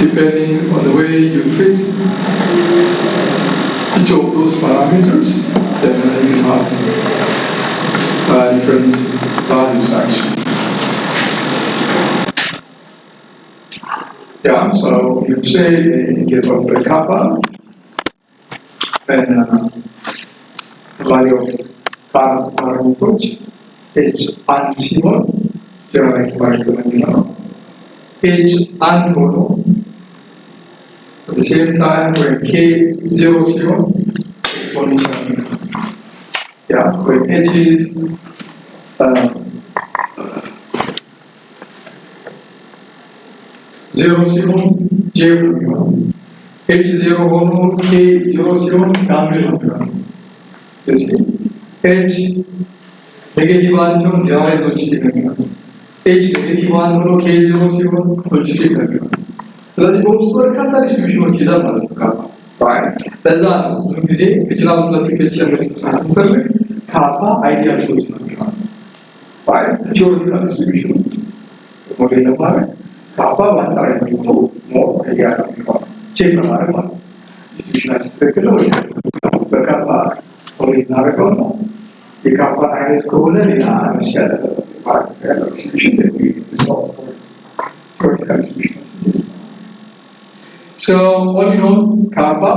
Depending on the way you fit each of those parameters, then you have different values actually. Yeah, so you say in case of the kappa and the value of current parameters h አንድ ሲሆን generalized parameter ነው የሚሆነው። H አንድ ሆኖ at the same time when k 0 ሲሆን exponential, yeah, when h is 0 ሲሆን j ነው የሚሆነው። H 0 ሆኖ k 0 ሲሆን Gumbel ነው የሚሆነው። ስለዚህ h negative 1 ሲሆን generalized logistic ነው የሚሆነው። H negative 1 ሆኖ k 0 ሲሆን ሎጂስቲክ ነው የሚሆነው። ስለዚህ በውስጡ በርካታ distribution ኖች ይዛል ማለት ነው kappa, right? ለዛ ነው ብዙ ጊዜ regional multiplication ስንፈልግ kappa ideal choice ነው የሚሆነው, right? Theoretical distribution model ለማድረግ kappa በአንጻራዊ መልኩ more ideal ነው የሚሆነው፣ check ለማድረግ ማለት ነው። Distribution ኣችን ትክክል ነው ወይ በ kappa model እናደርገው ነው። የ kappa አይነት ከሆነ ሌላ አነስ ያለ parameter ያለው distribution, theoretical distribution. So all in all, kappa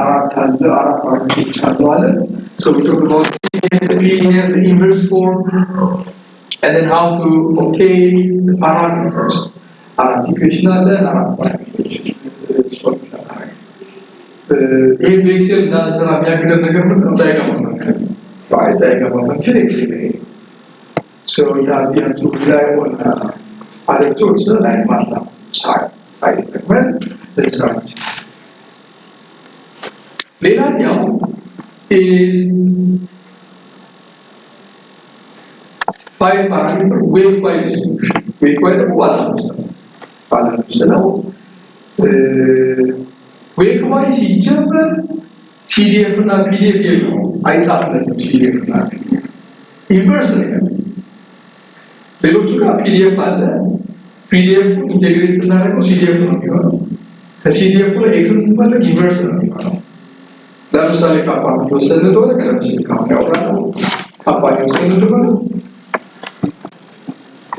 አራት አለ፣ አራት parameter ኦች አሉ አለ። So we talk about the linear, the inverse form, and then how to obtain the parameters. አራት equation አለ፣ አራት parameter ኦች solve ለማድረግ። ይሄ በ Excel እንዳንሰራ የሚያግደን ነገር ምንድን ነው? Diagonal function, right? Diagonal function Excel ላይ። So you have to rely on other tools like MATLAB side ተጠቅመን ልንሰራ እንችላለን። ሌላኛው is five parameter wave-y distribution. Wave-y ደግሞ ባለ አምስት ነው። ባለ አምስት ነው። Wave-y ሲጀመር CDF እና PDF የለውም፣ አይጻፍለትም። CDF እና PDF inverse ነው ያለው። ሌሎቹ ጋር PDF አለ። PDF integrate ስናደርገው CDF ነው የሚሆነው። ከ CDF ላይ x ን ስንፈልግ inverse ነው የሚሆነው። ለምሳሌ kappa የወሰድን እንደሆነ፣ ቀደም ሲል ካሁን ያወራነው kappa የወሰድን እንደሆነ፣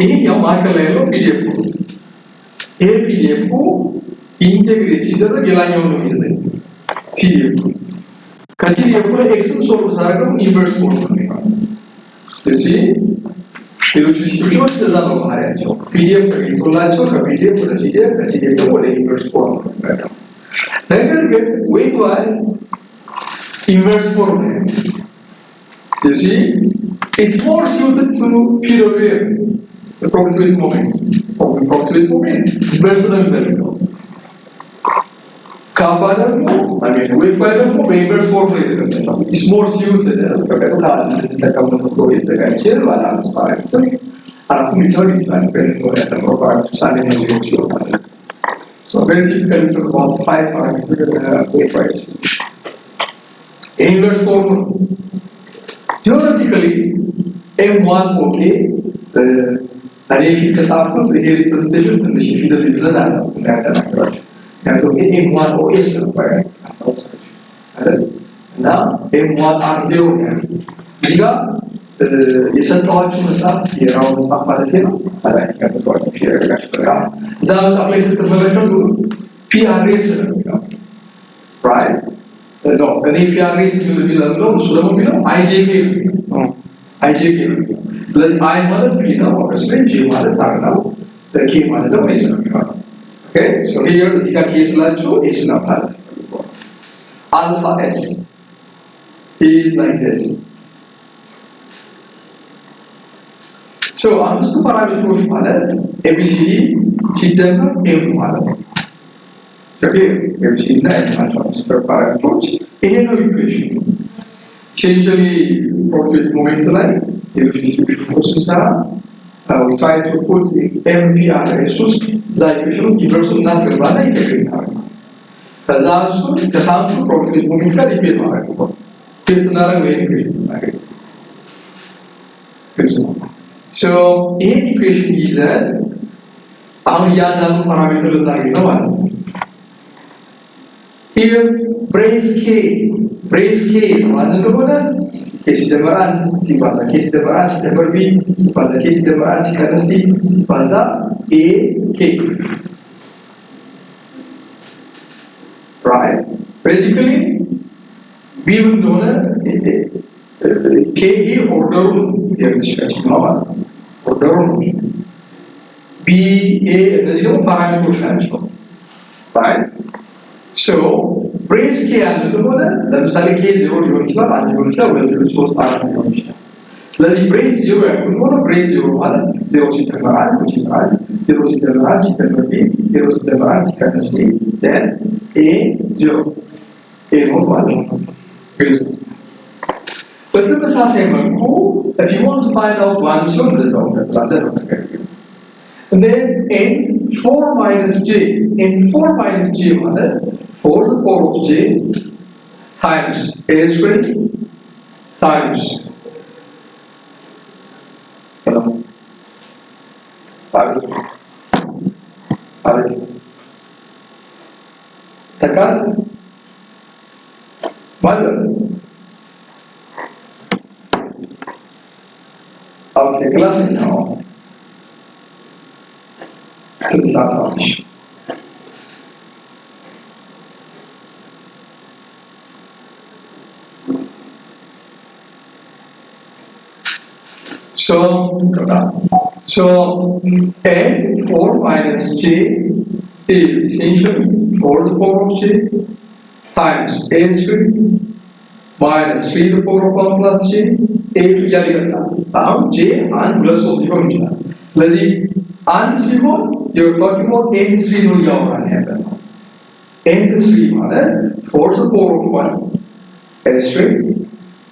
ይሄኛው ማዕከል ላይ ያለው PDF ነው። ይሄ PDF integrate ሲደረግ የላኛው ነው የሚሰጠኝ CDF። ከ CDF ላይ x ን solve ሳደርገው inverse form ነው የሚሆነው። ስለዚህ ሌሎቹ distribution ኖች እንደዛ ነው ባህሪያቸው። PDF ተገኝቶላቸው ከ PDF ወደ CDF፣ ከ CDF ደግሞ ወደ inverse form ነው የሚመጣው። ነገር ግን wave-y inverse form ነው። You see, it's more suited to PWM, the probability weight moment. Probability weight moment inverse ነው የሚፈልገው። Kappa ደግሞ፣ I mean, wave-y ደግሞ በ inverse form ነው የተቀመጠው። It's more suited፣ በቀጥታ እንድንጠቀም ተብሎ የተዘጋጀ ባለ አምስት parameter፣ አራቱም ሊኖር ይችላል። ያለው parameter አንደኛው ዜሮ ሲሆን ማለት ነው። So very typically we talk about five parameter wave-y distribution. Inverse form ነው። Theoretically M1, okay, እኔ ፊት ከጻፍኩት ይሄ representation ትንሽ የፊደል ልዩነት አለው፣ እንዳያደናግራችሁ። ምክንያቱም ይሄ M1 OS ነበር አስታውሳችሁ አይደል? እና M1 R 0 ነው ያልኩት። እዚህ ጋር የሰጠኋችሁ መጽሐፍ፣ የራው መጽሐፍ ማለት ነው። አላቂ ያሰጠኋችሁ ያደረጋችሁ መጽሐፍ፣ እዛ መጽሐፍ ላይ ስትመለከቱ PRS ነው የሚለው, right? No, እኔ PRS የሚለው፣ እሱ ደግሞ የሚለው IJK ነው፣ IJK ነው። ስለዚህ I ማለት P ነው obviously፣ J ማለት R ነው፣ K ማለት ደግሞ S ነው የሚሆነው። Okay, so here እዚህ ጋር K ስላችሁ S ነው ማለት ነው። Alpha S is like this. So አምስቱ parameter ኦች ማለት ABCD ሲደመር M ማለት ነው። Okay, ABCD እና M ናቸው አምስቱ parameter ኦች። ይሄ ነው equation ኑ። Essentially probability moment ላይ ሌሎች distribution ኖች ስንሰራ we try to put MPRS ውስጥ እዛ equation ውስጥ inverse ኡን እናስገባና integrate እናደርጋለን። ከዛ እሱን ከ sample probability moment ጋር equate ማድረግ ነው። Equate ስናደርግ ነው equation የምናገኘው። ግልጽ ነው። So ይሄን equation ይዘን አሁን እያንዳንዱ parameter ልናገኝ ነው ማለት ነው። Here brace k, brace k ማለት እንደሆነ k ሲደመር አንድ ሲባዛ k ሲደመር አንድ ሲደመር b ሲባዛ k ሲደመር አንድ ሲቀነስ d ሲባዛ a k, right? Basically b ምን እንደሆነ k ይሄ order ኡ የምትሽቀች ነው ማለት ነው። Order ኡ ነው b a፣ እነዚህ ደግሞ parameter ኦች ናቸው, right? So brace k ያለ እንደሆነ ለምሳሌ k 0 ሊሆን ይችላል፣ አንድ ሊሆን ይችላል፣ ሁለት ሊሆን፣ ሶስት፣ አራት ሊሆን ይችላል። ስለዚህ brace 0 ያልኩት እንደሆነ brace 0 ማለት 0 ሲደመር አንድ, which is አንድ፣ 0 ሲደመር አንድ ሲደመር b፣ 0 ሲደመር አንድ ሲቀነስ d, then a 0, a naught ማለት ነው። ግልጽ ነው። በተመሳሳይ መልኩ if you want to find out one ሲሆን እንደዛው እንቀጥላለን ነው ነገር ግን። And then n 4 minus j, n 4 minus j ማለት 4 the power of j times a3 times አቤት አቤት ተካል ማለት። Okay, class ነው። ስንት ሰዓት ነው? እሺ። So n 4 minus j is essentially 4 the power of j times a3 minus 3 the power of 1 plus j a2 እያለ ይቀጥላል። አሁን j አንድ፣ ሁለት፣ ሶስት ሊሆን ይችላል። ስለዚህ አንድ ሲሆን you're talking about n3 ነው እያወራን ያለ ነው። n3 ማለት 4 the power of 1 a3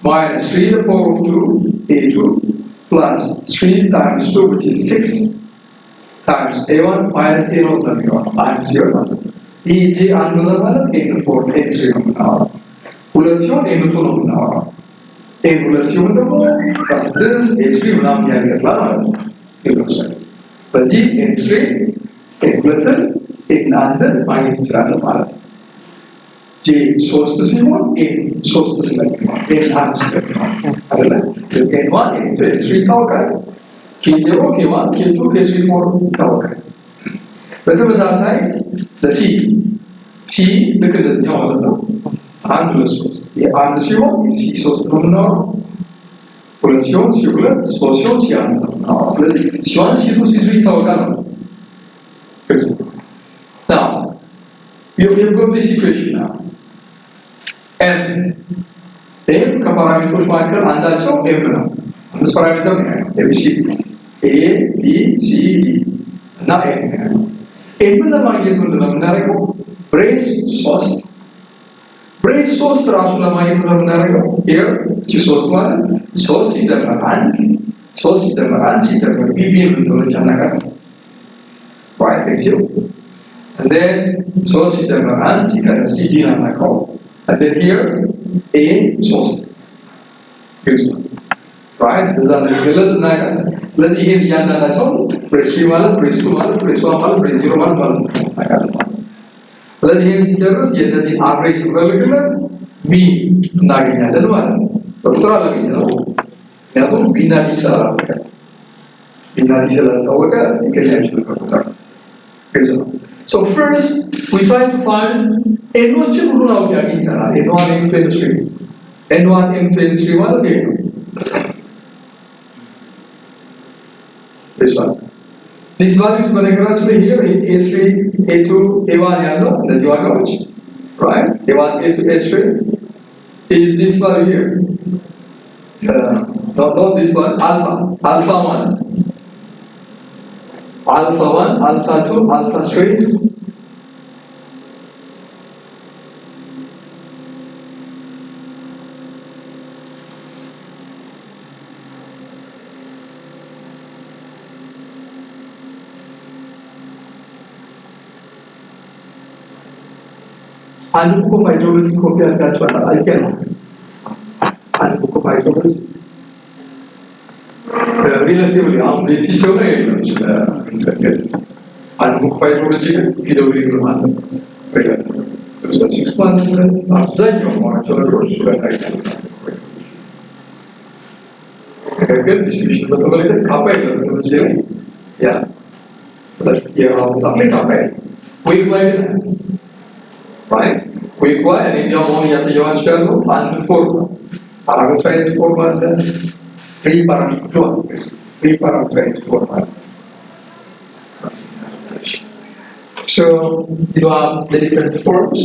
minus 3 the power of 2 a2 plus 3 times 2, which is 6, times a1 minus a naught ነው የሚሆነው አንድ ሲሆን ማለት ነው። ይህ j አንድ ሆነ ማለት n 4 n 3 ነው የምናወራው። ሁለት ሲሆን n 2 ነው የምናወራው። n ሁለት ሲሆን ደግሞ 16 a 3 ምናምን እያለ ይቀጥላል ማለት ነው። ለምሳሌ በዚህ n 3፣ n ሁለትን፣ n አንድን ማግኘት እንችላለን ማለት ነው። j ሶስት ሲሆን n ሶስት ስለሚሆን፣ n አንድ ስለሚሆን አይደለ? n 1፣ n 2፣ n 3 ይታወቃል። k 0፣ k 1፣ k 2፣ k 3፣ 4 ይታወቃል። በተመሳሳይ ለ c፣ c ልክ እንደዚህኛው ማለት ነው። አንድ፣ ሁለት፣ ሶስት። የአንድ ሲሆን c ሶስት ነው የምናወራው። ሁለት ሲሆን c ሁለት፣ ሶስት ሲሆን c አንድ ነው የምናወራው። ስለዚህ c 1፣ c 2፣ c 3 ይታወቃል ነው። Now, you have got this equation now. M M ከ parameter ኦች መካከል አንዳቸው m ነው። አምስት parameter ነው ያለው። A B C A B C D እና m ነው ያለው። m ን ለማግኘት ምንድን ነው የምናደርገው? Brace ሶስት፣ brace ሶስት ራሱን ለማግኘት ምንድን ነው የምናደርገው? Here እቺ ሶስት ማለት ሶስት ሲደመር አንድ፣ ሶስት ሲደመር አንድ ሲደመር b፣ b ምን እንደሆነች አናውቃትም። Right, thank you. And then ሶስት ሲደመር አንድ ሲቀነስ d፣ d ን አናውቀውም። And then here a ሶስት፣ ግልጽ ነው, right? እዛ እንደሚገለጽ እናውቃለን። ስለዚህ ይሄን እያንዳንዳቸው brace 3 ማለት brace 2 ማለት brace 1 ማለት brace 0 ማለት ማለት ነው እናውቃለን ማለት ነው። ስለዚህ ይሄን ሲጨርስ የእነዚህ average ስንፈልግለት mean እናገኛለን ማለት ነው። በቁጥር አላገኘነው፣ ምክንያቱም b እና d ስላላወቀ፣ b እና d ስላልታወቀ ሊገኝ አይችልም በቁጥር። ግልጽ ነው። So first we try to find n ኦችን ሁሉን አውቅ አግኝተናል። n 1፣ n 2፣ n 3፣ n 1፣ n 2፣ n 3 ማለት ይሄ ነው። This one. These values በነገራችን ላይ here a3፣ a2፣ a1 ያለው እነዚህ ዋጋዎች, right? a1፣ a2፣ a3 is this value here. Not this one, alpha, alpha 1, alpha 1, alpha 2, alpha 3. አንድ book of hydrology copy አድርጋችኋል? አይቼ ነው። አንድ book of hydrology relatively አሁን teacher ላይ የለም። ስለ እንትን አንድ book of hydrology ግን PW ማለት ነው። Statistics management አብዛኛው ማዋቸው ነገሮች እሱ ላይ ታገኛላችሁ። ነገር ግን distribution በተመለከተ kappa የለም። እዚህ ላይ ያ የራው መጽሐፍ ላይ kappa የለም። Wegh Y ግን አለ። Right, Wegh Y እኔ እንዲያውም አሁን እያሳየኋቸው ያለሁት አንድ form ነው። Parameterized form አለ፣ pre-parameterized form አለ። So you have the different forms.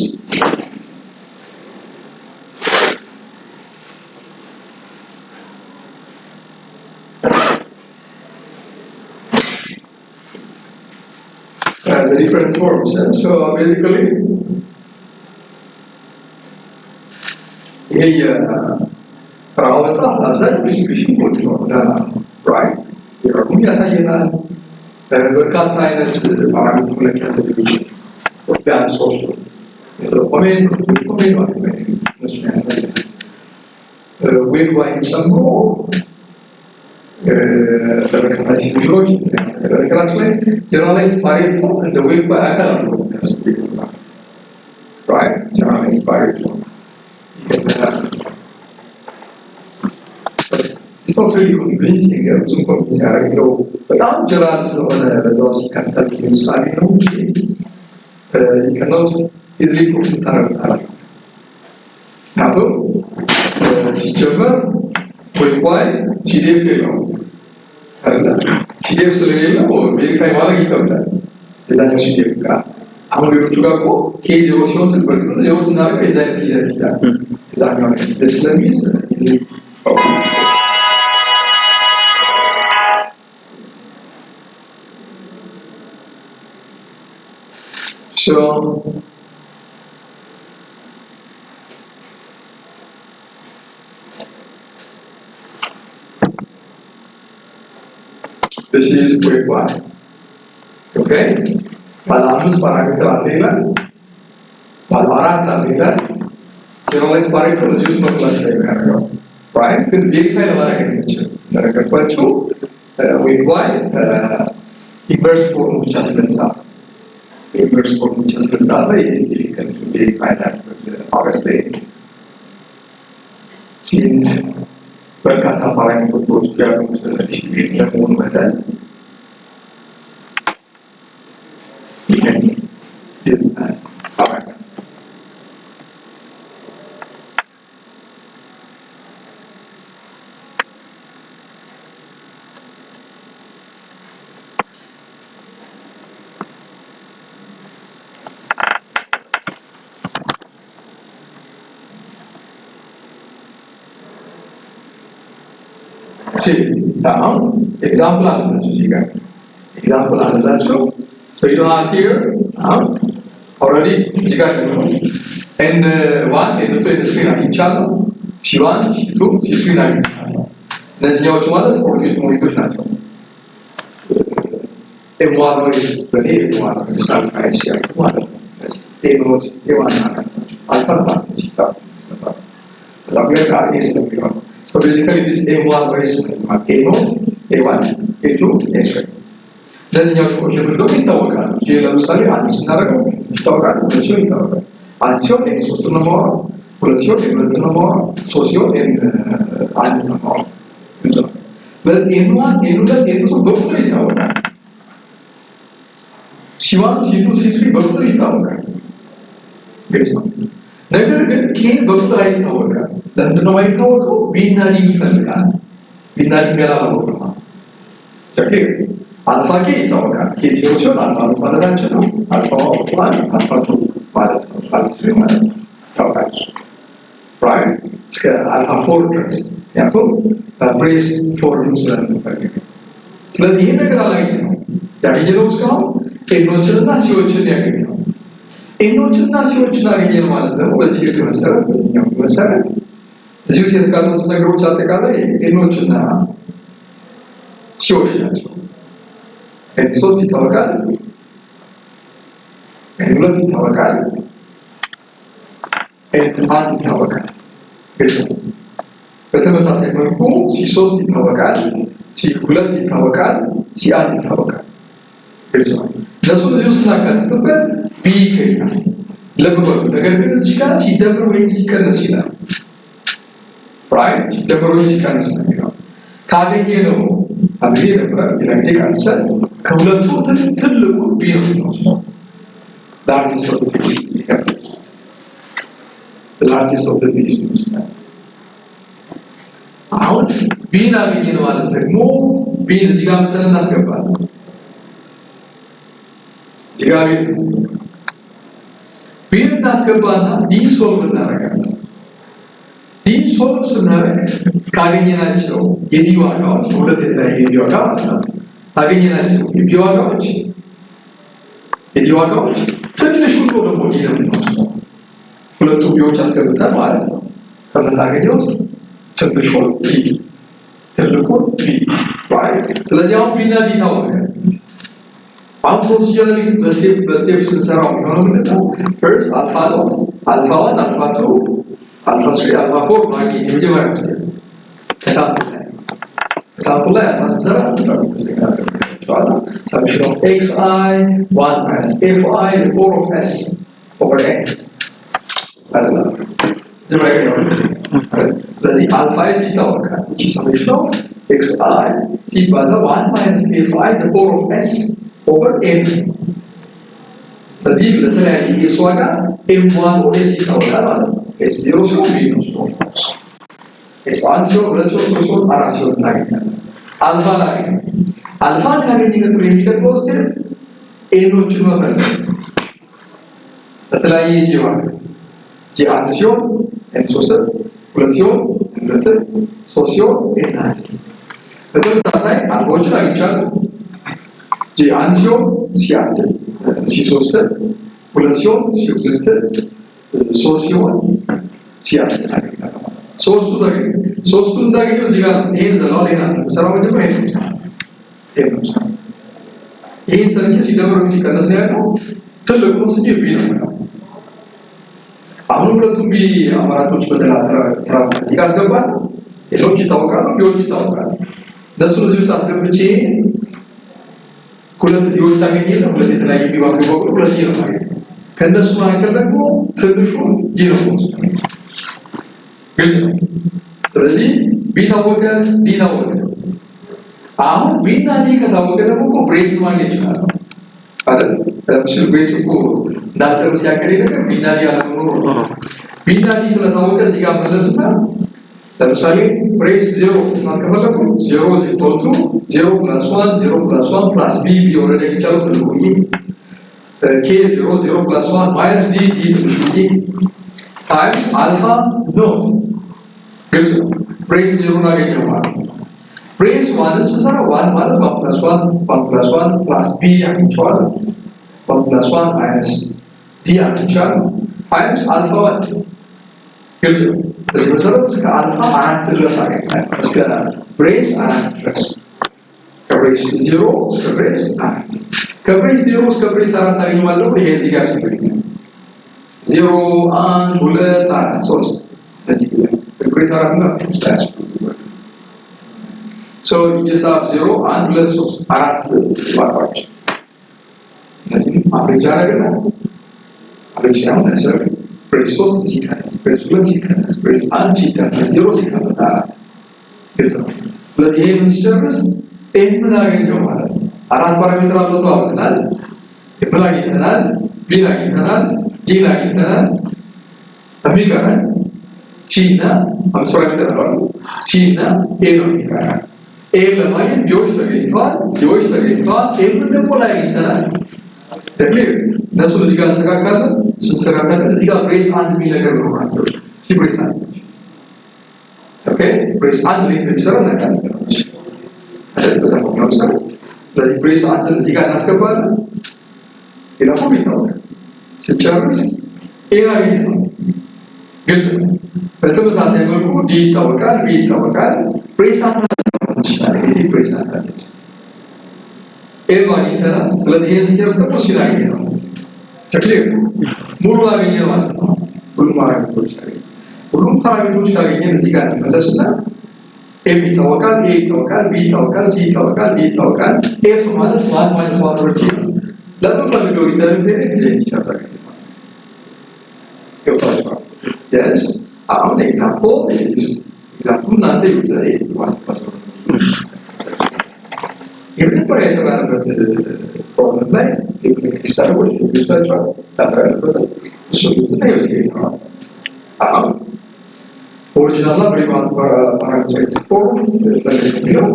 The different forms. And so basically, ይሄ የራው መጽሐፍ ለአብዛኛው distribution code ነው። Right, error ኡን ያሳየናል። በርካታ አይነት parameter መለኪያ ዘዴዎች ቢያንስ ሶስቱ comment comment እነሱን ያሳየናል። Wegh Y ን ጨምሮ በበርካታ distribution ኦች ያሳያል። በነገራችን ላይ generalized Pareto እንደ Wegh Y አካል አድርጎ የሚያስብ መጽሐፍ። Right, generalized Pareto ይከተላል። It's not really convincing። ብዙም convince ያደረገው በጣም ጀነራል ስለሆነ በዛው ሲካተት ምሳሌ ነው እንጂ you cannot easily prove ታደርጉታላችሁ። ምክንያቱም ሲጀመር Wegh Y CDF የለውም አይደለ? CDF ስለሌለው verify ማድረግ ይከብዳል። የዛኛው CDF ጋር አሁን ሌሎቹ ጋር እኮ K ዜሮ ሲሆን ስል በእርግጥ ዜሮ ስናደርገው የዛ አይነት ይዘት ይዛል። የዛኛው አይነት ይዘት ስለሚይዝ easily. So this is Wegh Y. Okay? ባለ አምስት parameter አለ ይላል። ባለ አራት አለ ይላል። Generalized Pareto እዚህ ውስጥ ነው classify የሚያደርገው። Right? ግን verify ለማድረግ የሚችል እንደነገርኳችሁ Wegh Y inverse form ብቻ ስለተጻፈ inverse form ብቻ ስለተጻፈ it is difficult to verify that, but obviously since በርካታ parameter ኦች ያሉት distribution ለመሆኑ መጠን you can do that. Alright. See, አሁን example አላችሁ እዚህ ጋር example አላችሁ። So you have here አሁን already እዚህ ጋር ደግሞ N1, N2, N3 አግኝቻለሁ። C1, C2, C3 አግኝቻለሁ። እነዚህኛዎቹ ማለት forty-eight moment ኦች ናቸው። M1 ወይስ በኔ M1 alpha S ያሉ ማለት ነው። A naught A1 ናቸው። አልፋ ማለት ሲጻፍ ከዛ ጋር A ስለሚሆን። So basically this M1 ወይስ A naught, A1, A2, A3 እነዚህኛዎች coefficient ኦች ደግሞ ይታወቃሉ። J ለምሳሌ አንድ ስናደርገው ይታወቃል፣ ሁለት ሲሆን ይታወቃል። አንድ ሲሆን N ሶስት ነው የማወራው፣ ሁለት ሲሆን N ሁለት ነው የማወራው፣ ሶስት ሲሆን N አንድ ነው የማወራው። ግልጽ ነው። ስለዚህ N 1፣ N 2፣ N 3 በቁጥር ይታወቃል። C 1፣ C 2፣ C 3 በቁጥር ይታወቃል። ግልጽ ነው። ነገር ግን K በቁጥር አይታወቅም። ለምንድን ነው የማይታወቀው? B እና D ይፈልጋል። B እና D ገና አላወቅንም። Okay, alpha K ይታወቃል። K ዜሮ ሲሆን አልፋ ነው ማለታችን ነው። Alpha 1፣ alpha 2 ማለት ነው። Alpha 3 ማለት ነው። ይታወቃል። Right, እስከ alpha 4 ድረስ ምክንያቱም brace form ስለምንፈልግ። ስለዚህ ይሄን ነገር አላገኘነው። ያገኘነው እስካሁን N ኦችንና C ዎችን ያገኘነው። N ኦችንና C ዎችን አገኘን ማለት ደግሞ በዚህ ህግ መሰረት በዚህኛው ህግ መሰረት እዚህ ውስጥ የተካተቱት ነገሮች አጠቃላይ N ኦችና C ዎች ናቸው። N 3 ይታወቃል፣ N 2 ይታወቃል፣ N 1 ይታወቃል። በተመሳሳይ መልኩ C 3 ይታወቃል፣ C 2 ይታወቃል፣ C 1 ይታወቃል። ግልጽ ነው። እነሱን እዚህ ውስጥ ስናካትትበት B ይገኛል። ልብ በሉ። ነገር ግን እዚህ ጋር ሲደመር ወይም ሲቀነስ ይላል። Right፣ ሲደመር ወይም ሲቀነስ ነው የሚለው። ካገኘ ነው አንድ ጊዜ ነበረ፣ ሌላ ጊዜ ቀንሰን ከሁለቱ ትልቁ B ነው የምንወስደው። Largest of the B's እዚህ ጋር largest of the B's ነው። አሁን B ን አገኘን ማለት ደግሞ B ን እዚህ ጋር መተን እናስገባለን። እዚህ ጋር B ን እናስገባና D solve እናደርጋለን። D solve ስናደርግ ካገኘናቸው የ D ዋጋዎች፣ ሁለት የተለያየ የ D ዋጋ ማለት ነው። ካገኘናቸው የ B ዋጋዎች፣ የ D ዋጋዎች ትንሹ ነው ደግሞ D ነው የምንወስደው። ሁለቱም B ዎች አስገብተን ማለት ነው። ከምናገኘው ውስጥ ትንሹን D፣ ትልቁን B፣ right። ስለዚህ አሁን B እና D ታወቀ። አሁን procedurally በ step በ step ስንሰራው የሚሆነው ምንድን ነው? First alpha naught፣ alpha one፣ alpha two፣ alpha three፣ alpha four ማግኘት የመጀመሪያው step። ከ sample ላይ አልፋ ስንሰራ አስቀምጣቸዋለሁ። Summation of x i one minus f i power of s over n አይደለም መጀመሪያ ነው። ስለዚህ alpha s ይታወቃል። which is summation of x i ሲባዛ 1 minus f i the power of s over n። ስለዚህ ለተለያየ s ዋጋ M one O s ይታወቃል ማለት ነው። s 0 ሲሆን B ነው። s 1 ሲሆን፣ 2 ሲሆን፣ 3 ሲሆን፣ 4 ሲሆን እናገኛለን። አልፋ ላገኘ አልፋን ካገኘ ቀጥሎ የሚቀጥለው step n ኦችን መፈለግ። ለተለያየ j ዋጋ j 1 ሲሆን n 3፣ 2 ሲሆን n 2፣ 3 ሲሆን n 1። በተመሳሳይ አልፋዎችን አግኝቻለሁ። j 1 ሲሆን C 1፣ C 3፣ 2 ሲሆን C 2፣ 3 ሲሆን C 1 አገኛለሁ። ሶስቱ ተገኘ። ሶስቱ እንዳገኘው እዚህ ጋር ይሄን ዘለዋል። ይሄን አለ የምሰራው መጀመሪያ ይሄን ነው። ይሄን ነው የምሰራው። ይሄን ሰርቼ ሲደመር ወይም ሲቀነስ ነው ያለው። ትልቁ ወስጄ B ነው የምለው። አሁን ሁለቱም B አማራጮች በተራ እዚህ ጋር አስገባለሁ። ሌሎች ይታወቃሉ፣ B ዎች ይታወቃሉ። እነሱን እዚህ ውስጥ አስገብቼ ሁለት D ዎች አገኘ። ሁለት የተለያየ B ባስገባው ቁጥር ሁለት D ነው የማገኘው። ከእነሱ መካከል ደግሞ ትንሹ D ነው የምወስደው። ግልጽ ነው። ስለዚህ B ታወቀ፣ D ታወቀ። አሁን B እና D ከታወቀ ደግሞ እኮ brace ማግኘት ይችላል አይደል? ለምሳሌ brace እኮ እንዳልጨርስ ያቀደኝ ነገር B እና D አለመኖሩ ነው። B እና D ስለታወቀ እዚህ ጋር መለስና ለምሳሌ brace 0 መስራት ከፈለኩ 0 is equal to 0 plus 1 0 plus 1 plus B፣ B already አግኝቻለሁ ትልቁ B፣ k 0 0 plus 1 minus D፣ D ትንሹ D times alpha naught። ግልጽ ነው። Brace 0 አገኘው ማለት ነው። Brace one ን ስሰራ one ማለት one plus one፣ one plus one plus B አግኝቼዋለሁ። One plus one minus D አግኝቻለሁ times alpha one። ግልጽ ነው። በዚህ መሰረት እስከ አልፋ 4 ድረስ አገኛለሁ። እስከ brace 4 ድረስ፣ ከ brace 0 እስከ brace 4፣ ከ brace 0 እስከ brace 4 አገኘዋለሁ። ይሄ እዚህ ጋር ያስፈልገኛል። 0፣ 1፣ 2፣ 4፣ 3 እነዚህ brace 4 እና 5 አያስፈልጉም። So you just have 0፣ 1፣ 2፣ 3፣ 4 ዋጋዎች። እነዚህም average አደረግና፣ average ሳይሆን sorry፣ brace 3 ሲቀነስ brace 2 ሲቀነስ brace 1 ሲደመር 0 ሲቀነስ 4። ግልጽ ነው። ስለዚህ ይሄንን ሲጨርስ M ን አገኘው ማለት ነው። አራት parameter አለው ተባብለናል። M ን አግኝተናል፣ B ን አግኝተናል፣ D ን አግኝተናል። የሚቀረን C እና አምስት parameter አለው፣ C እና A ነው የሚቀረን። A ለማግኘት B ዎች ተገኝተዋል፣ D ዎች ተገኝተዋል። M ን ደግሞ ላይ አግኝተናል። ተክሊር እነሱን እዚህ ጋር እንሰካካለን። ስንሰካካለን እዚህ ጋር brace 1 የሚል ነገር ነው ማለት ነው። እሺ brace 1፣ okay፣ brace 1 እንዴት እንደሚሰራ እናውቃለን። አይደል? በዛ ነው የሚሰራው። ስለዚህ brace 1ን እዚህ ጋር እናስገባለን። ሌላ ሁሉ ይታወቃል። ስጨርስ A አገኘነው። ግልጽ ነው። በተመሳሳይ መልኩ D ይታወቃል፣ B ይታወቃል። Brace 1 ይችላል። ይሄ brace 1 አለች። A አግኝተናል። ስለዚህ ይሄን ስንጨርስ ደግሞ C ን አገኘነው። Clear፣ ሙሉ አገኘን ማለት ነው። ሁሉም parameter ኦች አገኘን። ሁሉም parameter ኦች ካገኘን እዚህ ጋር እንመለስና M ይታወቃል፣ A ይታወቃል፣ B ይታወቃል፣ C ይታወቃል፣ D ይታወቃል። F ማለት one minus one over t ነው። ለምንፈልገው return period ዲዛይን ይቻላል። ገብቷችኋል? Yes፣ አሁን example እናንተ ማስገባት ነው። የመጀመሪያ የሰራንበት problem ላይ ክሪስታል ወደ ይወስዳቸዋል፣ data ያለበት እሱ እና ይወስድ ይሰራል። አሁን original እና parameterized form የሚለው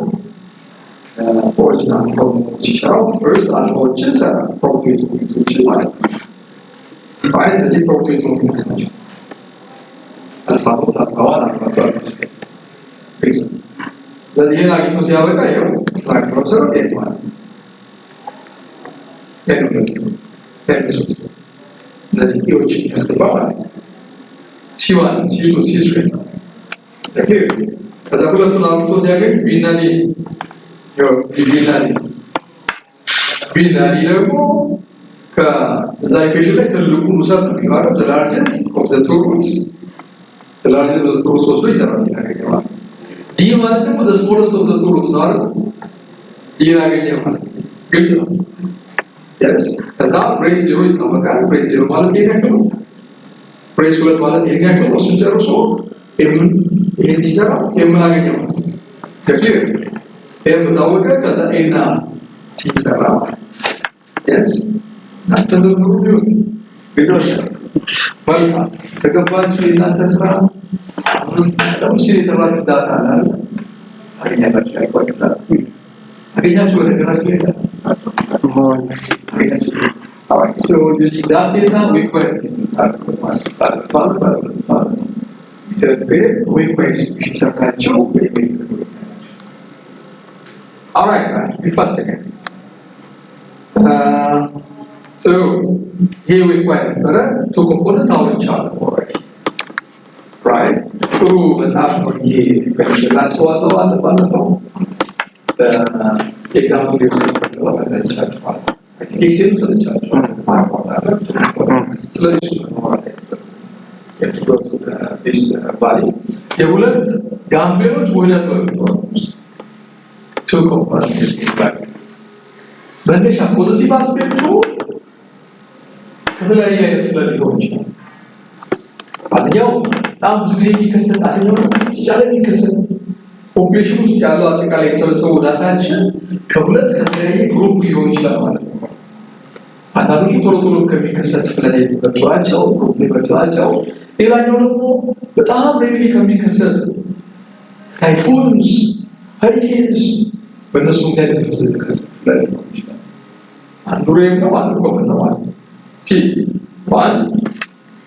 original form ሲሰራው first alpha ዎችን ሰራ፣ probability moment ኦችን ማለት ነው። Right፣ እነዚህ probability moment ናቸው። Alpha naught፣ alpha one፣ alpha two፣ alpha three። ስለዚህ ይህን አግኝቶ ሲያበቃ ይኸው structure መሰረት M ማለት ነው። N ሁለት፣ N ሶስት፣ እነዚህ E ዎችን ያስገባ ማለት ነው። C one፣ C two፣ C three። ከዛ ሁለቱን አውጥቶ ሲያገኝ B ና D፣ B ና D፣ B ና D ደግሞ ከዛ equation ላይ ትልቁን ውሰድ ነው የሚባለው። The largest of the two roots፣ the largest of the two roots ወስዶ ይሰራል፣ ያገኘ ማለት ነው። D ማለት ደግሞ the smallest of the two roots ነው አይደል? D ን አገኘ ማለት ነው። ግልጽ ነው። Yes፣ ከዛ brace 0 ይታወቃል። Brace 0 ማለት ይሄን ያክል ነው። Brace 2 ማለት ይሄን ያክል ነው። እሱን ጨርሶ M ን ይሄን ሲሰራ M ን አገኘ ማለት ነው። Clear? M ታወቀ። ከዛ A እና C ሰራ ማለት። Yes፣ እና ተዘርዝሮ ቢሆን ግዶሽ መልካም ከገባችሁ የእናንተ ስራ አሁን ሲል የሰራችሁ data አለ አይደል? ታገኛላችሁ። ያልኳችሁ data አገኛችሁ። በነገራችሁ ላይ አገኛችሁ። Alright, so using that data, we could ማለት week distribution ሰርታችሁ። Alright, be fast again. ጥሩ፣ ይሄ weak ነበረ። Two component አውርቻለሁ already, right? ጥሩ መጽሐፍ ነው ይሄ፣ ገልጬላችኋለሁ። አለ ባለፈው በ example የወሰድኩት አሳይቻችኋለሁ። Excel ሰጥቻችኋለሁ። ስለዚህ እሱ ነው ማውራት ያለብን። To go to this valley የሁለት ጋምቤሎች ውህደት ነው የሚኖረው። Two component መነሻ positive aspect ኡ ከተለያየ አይነት flood ሊሆን ይችላል። አንደኛው በጣም ብዙ ጊዜ የሚከሰት፣ አንደኛው ቀስ እያለ የሚከሰት፣ population ውስጥ ያለው አጠቃላይ የተሰበሰበው data ችን ከሁለት ከተለያየ group ሊሆን ይችላል ማለት ነው። አንዳንዶቹ ቶሎ ቶሎ ከሚከሰት flood የሚመጡ ናቸው፣ group የሚመጡ ናቸው። ሌላኛው ደግሞ በጣም rarely ከሚከሰት typhoons፣ hurricanes በእነሱ ምክንያት የሚከሰት flood ሊሆን ይችላል። አንዱ rare ነው፣ አንዱ common ነው ማለት ነው። See, one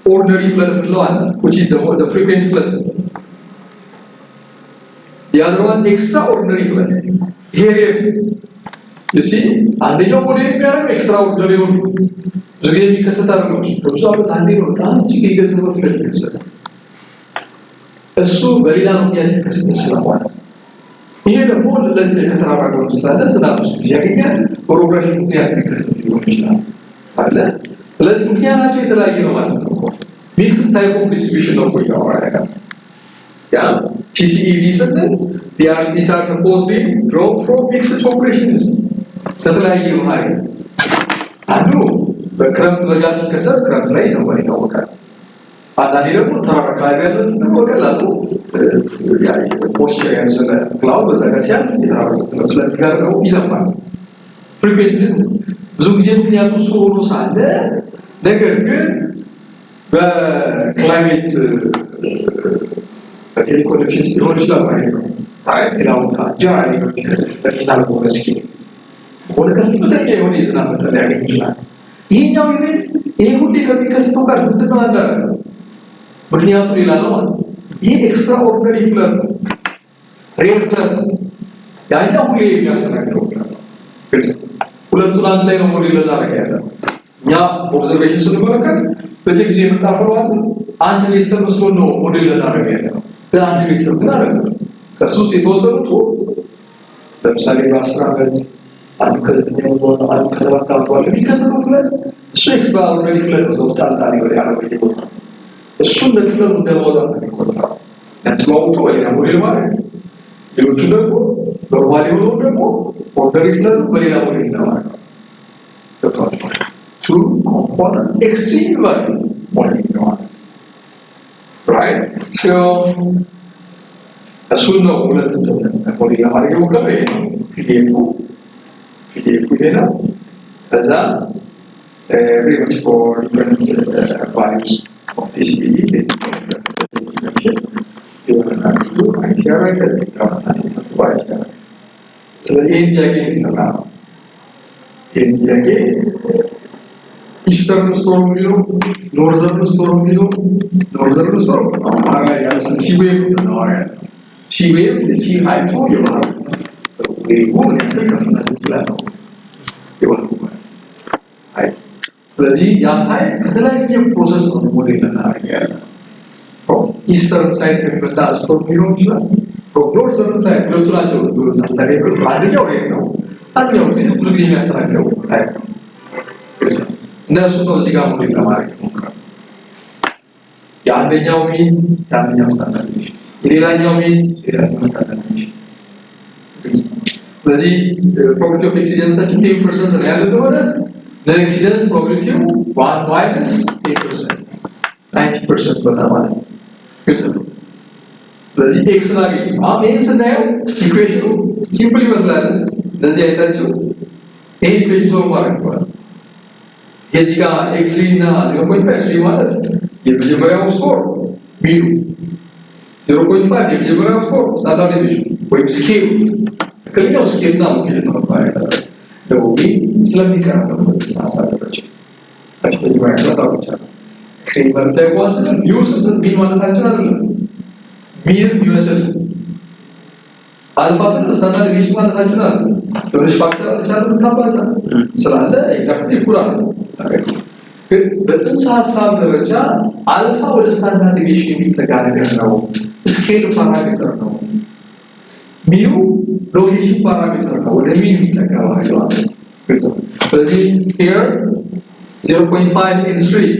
ordinary flood የምንለው አለ፣ which is the frequent flood. The other one, extraordinary flood። ይሄ rare, you see። አንደኛው ሞዴል የሚያደርገው extraordinary ነው፣ ብዙ ጊዜ የሚከሰት አይደለም። በብዙ ዓመት አንዴ ነው በጣም እጅግ የገዘፈ flood ይከሰታል። እሱ በሌላ ምክንያት የተከሰተ ስለሆነ፣ ይሄ ደግሞ ለዚህ ከተራራ ጎን ስላለ ዝናብ ብዙ ጊዜ ያገኛል። በ orography ምክንያት የሚከሰት ሊሆን ይችላል አለ። ስለዚህ ምክንያታቸው የተለያየ ነው ማለት ነው። Mixed type of distribution ነው እኮ እያወራ ያለው። ያ PCEV ስንል these are supposedly drawn from mixed populations ከተለያየ ባህሪ፣ አንዱ በክረምት በጋ ሲከሰት ክረምት ላይ ይዘንባል ይታወቃል። አንዳንዴ ደግሞ ተራራ አካባቢ ያሉት ደግሞ በቀላሉ moisture ያዘለ cloud በዛ ጋር ሲያልፍ የተራራ ስለሚጋርደው ይዘንባል። Frequently ብዙ ጊዜ ምክንያቱ እሱ ሆኖ ሳለ ነገር ግን በ climate በ teleconnection ሊሆን ይችላል ማለት ነው። አይ ሌላ ቦታ generally በሚከሰት regional በሆነ scale ሆነ ከፍተኛ የሆነ የዝናብ መጠን ሊያገኝ ይችላል። ይሄኛው event ይሄ ሁሌ ከሚከሰተው ጋር ዝምድና አለ አይደለም። ምክንያቱ ሌላ ነው ማለት ነው። ይሄ extraordinary flood ነው፣ rare flood ነው። ያኛው ሁሌ የሚያስተናግደው flood ነው። ግልጽ ነው። ሁለቱን አንድ ላይ ነው ሞዴል ልናደርግ ያለ ነው። እኛ observation ስንመለከት በየጊዜው የመጣ flow አለ። አንድ ቤተሰብ መስሎ ነው ሞዴል ልናደርግ ያለ ነው። ግን አንድ ቤተሰብ ግን አይደለም። ከሱ ውስጥ የተወሰኑት ለምሳሌ በ10 ዓመት አንዱ፣ ከ9 ዓመት በኋላ አንዱ፣ ከ7 ዓመት በኋላ የሚከሰተው flood እሱ extraordinary flood ነው። እዛ ውስጥ አልጣሪ ያለው በየቦታው እሱን ለ flood ኡ እንደማውጣት ነው የሚቆጠረው። ነጥሎ አውጥቶ በሌላ ሞዴል ማለት፣ ሌሎቹ ደግሞ normal የሆነው ደግሞ ordinary flood ኡ በሌላ ሞዴል ነው ማለት ነው። ገብቷችኋል? Two component extreme value modeling ነው ማለት ነው። Right, so እሱን ነው ሁለት እንትን ሞዴል ለማድረግ የሞከረው ይሄ ነው። PDF ኡ ይሄ ነው። ከዛ pretty much for different values of PCB የሆነና ICR ከዚህ ስለዚህ ይህን ጥያቄ የሚሰራ ነው። ይህን ጥያቄ eastern storm የሚለው፣ northern storm የሚለው፣ northern storm አሁን ባህር ላይ ያለ sea wave ነው ያለ sea wave sea height ኡ የባህር wave ምን ያክል ከፍና ዝቅ ይላል ነው የባህሩ height። ስለዚህ ያ height ከተለያየ process ነው ሞዴል ልናደርግ ያለ። Eastern side ከሚመጣ storm ሊሆን ይችላል። Northern side ሁለቱ ናቸው። ለምሳሌ አንደኛው rare ነው፣ አንደኛው ግን ብዙ ጊዜ የሚያስተናግደው type ነው። እነሱ ነው እዚህ ጋር ሞዴል ለማድረግ ይሞክራል። የአንደኛው mean የአንደኛው standard deviation፣ የሌላኛው mean የሌላኛው standard deviation። ስለዚህ probability of exceedance ኣችን 10% ነው ያለ እንደሆነ non exceedance probability ው 1 minus 10%፣ 90% ቦታ ማለት ነው። ግልጽ ነው። ስለዚህ x ን አገኙ። አሁን ይህን ስናየው equation ኑ simple ይመስላል። እንደዚህ አይታችሁ ይሄ equation solve ማድረግ ይባላል። የዚህ ጋር x 3 እና 0.5፣ 3 ማለት የመጀመሪያው storm mean ኑ፣ 0.5 የመጀመሪያው storm standard deviation ወይም scale ኡ። ትክክለኛው scale እና location ነው መባል ያለበት። ደግሞ mean ስለሚቀር ነው በዚህ ሀሳብ ደረጃ መጀመሪያ class አውርቻለሁ። Experiment ላይ ስንል mu ስንል mean ማለታችን አይደለም። Mean የሚመስል አልፋ ስንል standard deviation ማለታችን አይደለም። ትንሽ factor አለች አይደል የምታባዛ ስላለ exactly እኩል አለ። ግን በጽንሰ ሀሳብ ደረጃ አልፋ ወደ standard deviation የሚጠጋ ነገር ነው። Scale parameter ነው። Mu location parameter ነው። ወደ mean የሚጠጋ ባህሪ ማለት ነው። ስለዚህ here 0.5 and 3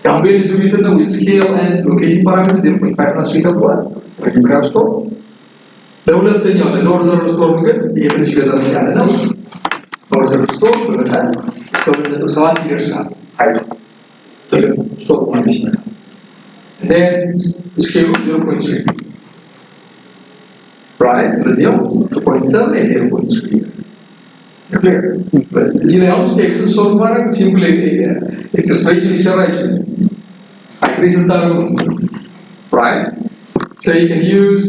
ጋምቤል distributed ነው with scale and location parameter 0.5 እና 3 ተብሏል። መጀመሪያው storm። ለሁለተኛው ለ northern storm ግን ይሄ ትንሽ ገዘፍ ያለ ነው። Northern storm በመጠን እስከ 2.7 ይደርሳል። Height ኡ ትልቅ storm ማለት ሲመጣ then scale 0.3, right? ስለዚህ ያው 2.7 and 0.3, clear። እዚህ ላይ አሁን x ን solve ማድረግ simple exercise ሊሰራ አይችልም። Iterate ስታደርጉ ነው, right? So you can use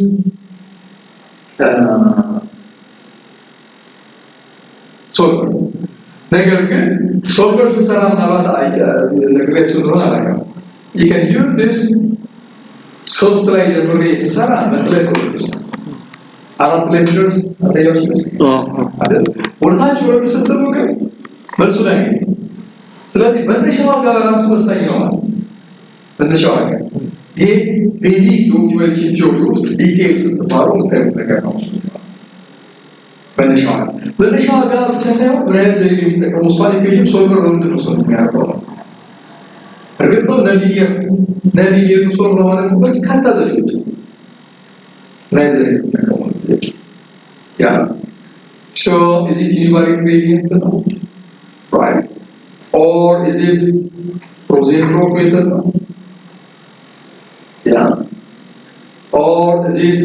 solver። ነገር ግን solver ስሰራ ምናልባት ነግሬያችሁ እንደሆነ አላውቅም። You can use this። ሶስት ላይ ጀምሬ ስሰራ መልስ ላይ ቶሎ ይደርሳል። አራት ላይ ሲደርስ አሳያችሁ ይመስለኛል አይደል? ወደ ታች ወረድ ስትሉ ግን መልሱ ላይ። ስለዚህ መነሻ ዋጋ በራሱ ወሳኝ ነው ማለት መነሻ ዋጋ። ይሄ basic የ optimization theory ውስጥ detail ስትማሩ የምታዩት ነገር ነው። እሱ መነሻ ዋጋ፣ መነሻ ዋጋ ብቻ ሳይሆን ምን አይነት ዘዴ ነው የሚጠቀሙ፣ እሷን equation solver ነው ምንድን ነው solve የሚያደርገው ነው። እርግጥ ነው nonlinear solve ለማድረግ በርካታ ዘዴዎች፣ ምን አይነት ዘዴ ነው የሚጠቀሙ። Yeah, so is it univariate gradient ነው, right, or is it Rosenbrock method ነው, yeah, or is it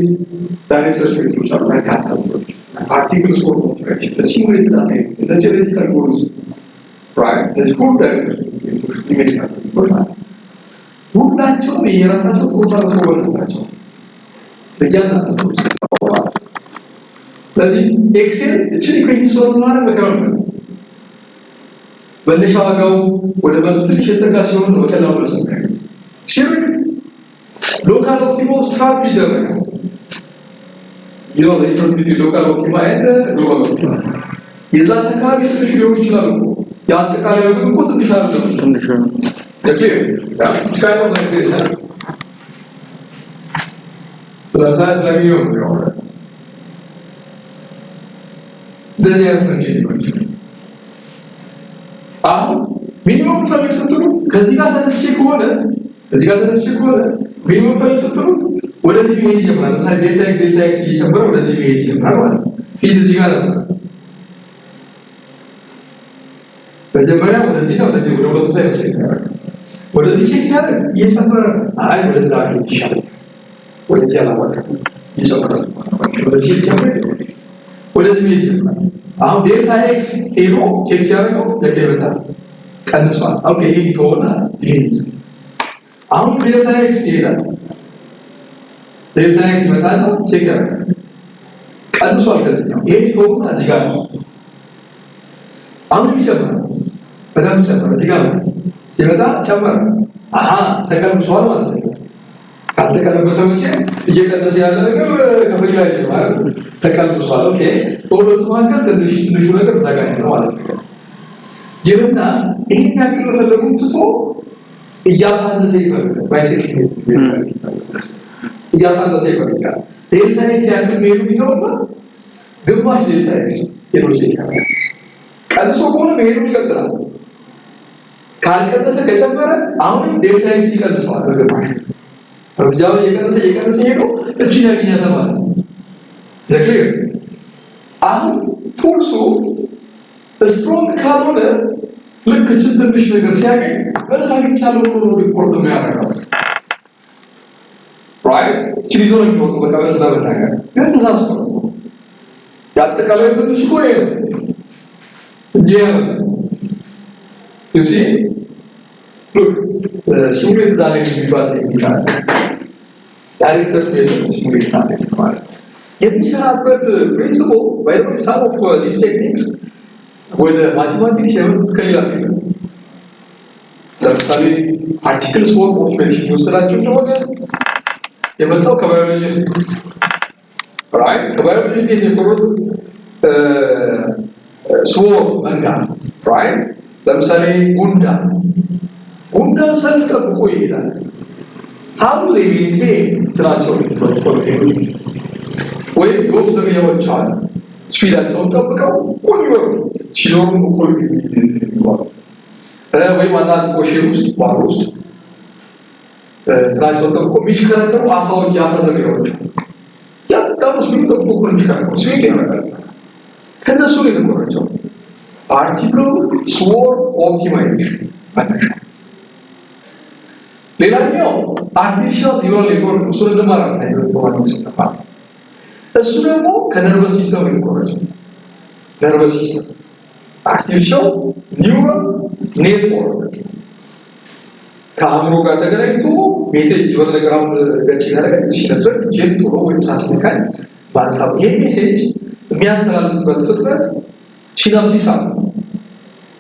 direct search method ኦች አሉ። በርካታ ነገሮች particle swarm optimization፣ ለ simulated annealing፣ ለ genetic algorithm, right? እነዚህ ሁሉ direct search method ኦች ሊሜት ናቸው። ሁላቸውም የራሳቸው ጥሩና መጥፎ ጎን አላቸው እያንዳንዱ። ስለዚህ Excel እችን equation solve ማድረግ መከራ ነው። መነሻ ዋጋው ወደ መቶ ትንሽ የተጠጋ ሲሆን ነው በቀላሉ መልስ የሚያገኙት። ሲርቅ local optima ውስጥ trap ይደረጋል። You know the difference between local optima and global optima። የዛች አካባቢ ትንሽ ሊሆን ይችላል እኮ፣ የአጠቃላዩ ግን እኮ ትንሽ አይደለም። ትንሽ ነው። Is that clear? Yeah. It's kind of like this, huh? ስለምሳሌ ስለሚሆን ነው እንደዚህ አይነት function ሊሆን ይችላል። አሁን minimum ፈልግ ስትሉ ከዚህ ጋር ተነስቼ ከሆነ minimum ፈልግ ስትሉት ወደዚህ መሄድ ይጀምራል። ለምሳሌ delta x delta x እየጨመረ ወደዚህ መሄድ ይጀምራል ማለት ነው። ፊት እዚህ ጋር ነበር። መጀመሪያ ወደዚህ ነው፣ ወደዚህ ወደ ሁለቱ ላይ check ያደርጋል። ወደዚህ check ሲያደርግ እየጨመረ ነው። አይ ወደዛ ይሻላል፣ ወደዚህ አላዋጣም፣ እየጨመረ ስለሆነ ወደዚህ እየጨመረ ወደዚህ መሄድ ይጀምራል። አሁን delta x ሄዶ check ሲያደርገው ለከ ይመጣል፣ ቀንሷል። Okay፣ ይሄ ተወና ይሄ ይዘ አሁን delta x ይሄዳል። Delta x ይመጣና check ያደርጋል፣ ቀንሷል ከዚህኛው። ይሄ ተወና እዚህ ጋር ነው። አሁንም ይጨምራል፣ በደንብ ጨመረ። እዚህ ጋር ሲመጣ ጨመረ። አሃ፣ ተቀንሷል ማለት ነው። ካልተቀለበሰ ውጪ እየቀነሰ ያለ ነገር ከፈጅ አይችልም ማለት ነው። ተቀልብሷል። Okay፣ በሁለቱ መካከል ትንሽ ትንሹ ነገር እዛ ጋር ነው ማለት ነው። ይህና ይሄን ያክል መፈለጉን ትቶ እያሳነሰ ይፈልጋል። Bisection እያሳነሰ ይፈልጋል። Delta x ያክል መሄዱ ቢተውና ግማሽ delta x ሄዶ check ያደርጋል። ቀንሶ ከሆነ መሄዱን ይቀጥላል። ካልቀነሰ ከጨመረ አሁንም delta x ይቀንሰዋል በግማሽ። እርምጃውን እየቀነሰ እየቀነሰ ሄዶ እችን ያገኛታል ማለት ነው። Clear? አሁን force ኡ strong ካልሆነ ልክ እችን ትንሽ ነገር ሲያገኝ መልስ አግኝቻለሁ ብሎ ነው ሪፖርት የሚያደርገው። Right፣ እችን ይዞ ነው የሚሮጠው። በቃ መልስ ለመናገር ግን ተሳስቶ ነው። የአጠቃላይ ትንሽ እኮ ይሄ ነው እንጂ ይሄ ነው። You see, look, simulated annealing የሚባል technique አለ። Direct search method simulated annealing ማለት የሚሰራበት principle by some of these techniques ወደ mathematics የመጡት ከሌላ field ነው። ለምሳሌ particle swarm optimization የወሰዳቸው እንደሆነ የመጣው ከባዮሎጂ ነው። Right፣ ከባዮሎጂ እንዴት ነው የቆረጡት? Swarm መንጋ፣ right? ለምሳሌ ጉንዳን፣ ጉንዳን ሰልፍ ጠብቆ ይሄዳል። How do they maintain እንትናቸው ጠብቆ ነው የሚሄዱት? ወይም የወፍ ዝርያዎች አሉ፣ speed ኣቸውን ጠብቀው እኩል ይበሩ ሲኖሩም እኩል የሚባሉ፣ ወይም አንዳንድ ocean ውስጥ፣ ባህር ውስጥ እንትናቸውን ጠብቆ የሚሽከረከሩ አሳዎች፣ የአሳ ዝርያዎች አሉ። ያንዳንዱ speed ጠብቆ እኩል የሚሽከረከሩ swing ያደርጋል። ከእነሱ ነው የተቆረጨው particle swarm optimization መነሻ። ሌላኛው artificial neural network፣ እሱን እንማራለን ኢንፎርማቲክስ ስንማር። እሱ ደግሞ ከ nervous system የተቆረጨው። Nervous system፣ artificial neural network ከአእምሮ ጋር ተገናኝቶ message የሆነ ነገር አሁን ገጭ ያደረገ ሲነስረኝ እጄን ቶሎ ወይም ሳስነካኝ በሀሳብ ይሄ message የሚያስተላልፍበት ፍጥነት synapsis አለ።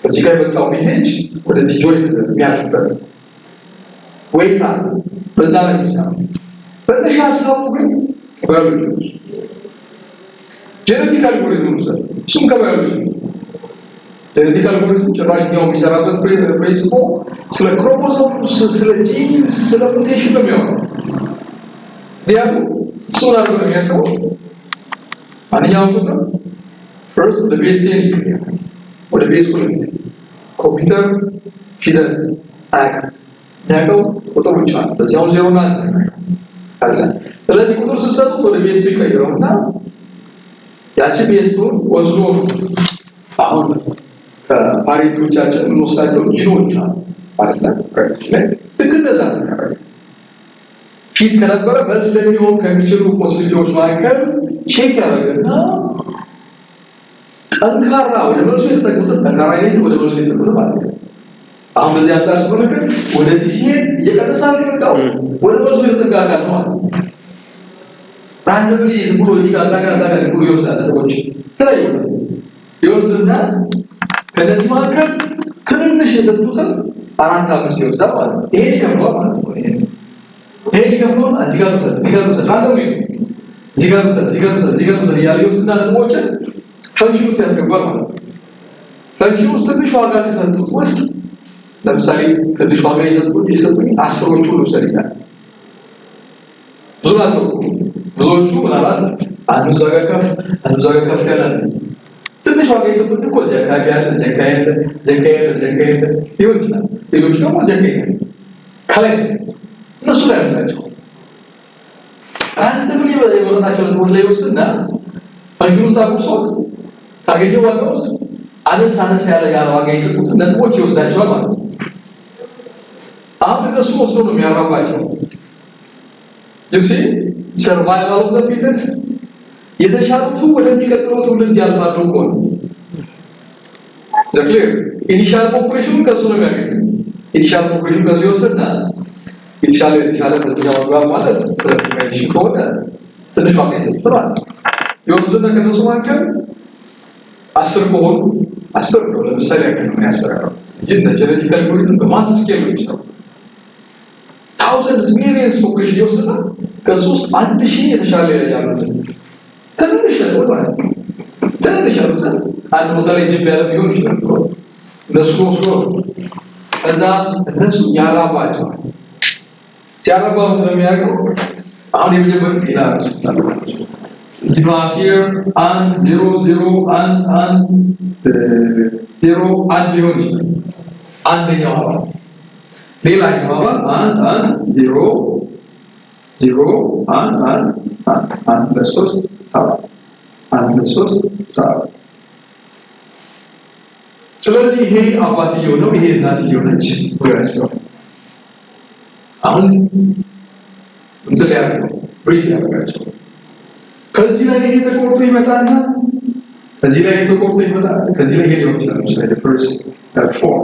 ከዚህ ጋር የመጣው message ወደዚህ join የሚያልፍበት wait አለ። በዛ ነው የሚሰራው። መነሻ ሀሳቡ ግን ከባዮሎጂ ነው። Genetic algorithm ውሰድ፣ እሱም ከባዮሎጂ ነው። Genetic algorithm ጭራሽ እኛው የሚሰራበት principle ስለ ክሮሞሶም፣ ስለ ጂን፣ ስለ mutation ነው የሚያወራው። ምክንያቱም እሱን አድርጎ ነው የሚያስበው። ማንኛውም ቁጥር first ወደ base 10 ይቀየራል፣ ወደ base 2። ኮምፒውተር ፊደል አያውቅም። የሚያውቀው ቁጥር ብቻ ነው። በዚያውም ዜሮ እና አለ። ስለዚህ ቁጥር ስትሰጡት ወደ base 2 ይቀይረው እና ያቺ base 2 ን ወስዶ አሁን ከ parent ኦቻችን የምንወስዳቸው ጂኖች አሉ አይደለ? Parent ኦች ላይ ልክ እንደዛ ነው የሚያደርገው። ፊት ከነበረ መልስ ለሚሆን ከሚችሉ possibility ዎች መካከል check ያደርግና ጠንካራ ወደ መልሱ የተጠጉትን፣ ጠንካራ አይነት ወደ መልሱ የተጠጉትን ማለት ነው። አሁን በዚህ አንጻር ስመለከት ወደዚህ ሲሄድ እየቀነሰ ነው የመጣው፣ ወደ መልሱ የተጠጋ አካል ነው ማለት ነው። Randomly ዝም ብሎ እዚህ ጋር፣ እዛ ጋር፣ እዛ ጋር ዝም ብሎ ይወስዳል። ነጥቦች የተለያዩ ይወስድና ከነዚህ መካከል ትንንሽ የሰጡትን አራት አምስት ይወስዳል ማለት ነው። ይሄን ይከፍለዋል ማለት ነው። ይሄን ይከፍለዋል። እዚህ ጋር ውሰድ፣ እዚህ ጋር ውሰድ፣ randomly እዚህ ጋር ውሰድ፣ እዚህ ጋር ውሰድ፣ እዚህ ጋር ውሰድ እያለ ይወስድና ነጥቦችን function ውስጥ ያስገባል ማለት ነው። Function ውስጥ ትንሽ ዋጋ ከሰጡት ውስጥ ለምሳሌ ትንሽ ዋጋ የሰጡኝ 10ዎቹ ልውሰድ ይላል። ብዙ ናቸው። ብዙዎቹ ምናልባት አንዱ እዛ ጋር ከፍ፣ አንዱ እዛ ጋር ከፍ ያለ ነው። ትንሽ ዋጋ የሰጡት እኮ እዚህ አካባቢ ያለ፣ እዚህ አካባቢ ያለ፣ እዚህ አካባቢ ያለ፣ እዚህ አካባቢ ያለ ሊሆን ይችላል። ሌሎቹ ደግሞ እዚህ አካባቢ ያለ ከላይ እነሱ ላይ ያነሳቸው randomly የመረጣቸው ነጥቦች ላይ ይወስድና function ውስጥ አጉርሶት ካገኘው ዋጋ ውስጥ አነስ አነስ ያለ ያለ ዋጋ የሰጡት ነጥቦች ይወስዳቸዋል ማለት ነው። አሁን እነሱ ወስዶ ነው የሚያራባቸው። You see, survival of the fittest፣ የተሻሉቱ ወደሚቀጥለው ትውልድ ያልፋሉ እኮ ነው። The clear initial population ኑ ከሱ ነው የሚያገኘው። Initial population ኑ ከሱ ይወስድና የተሻለ የተሻለ በዚህኛው ዋጋ ማለት ስለሚመሽ ከሆነ ትንሽ ዋጋ ይሰጡታል። ይወስድና ከነሱ መካከል 10 ከሆኑ፣ 10 ነው ለምሳሌ ያክል ነው ያሰራው እንጂ እንደ genetic algorithm በ mass scale ነው የሚሰራው። Thousands, millions population ይወስድና ከሱ ውስጥ 1000 የተሻለ ያሉትን፣ ትንሽ ያሉት ማለት ነው፣ ትንሽ ያሉትን አንድ ቦታ ላይ ጅብ ያለ ሊሆን ይችላል። እነሱ ወስዶ ከዛ እነሱ ያራባቸዋል። ሲያራባ ምንድን ነው የሚያደርገው? አሁን የመጀመሪያው ሌላ you have here 1 0 0 1 1 0 1 ሊሆን ይችላል። አንደኛው አባል፣ ሌላኛው አባል 1 1 0 0 1 1 1፣ 1 2 3 7፣ 1 2 3 7። ስለዚህ ይሄ አባትየው ነው፣ ይሄ እናትየው ነች። ወያቸው አሁን እንትን ያደርገው breed ያደርጋቸው። ከዚህ ላይ ይሄ ተቆርጦ ይመጣና ከዚህ ላይ ይሄ ተቆርጦ ይመጣል። ከዚህ ላይ ይሄ ሊሆን ይችላል። ለምሳሌ first four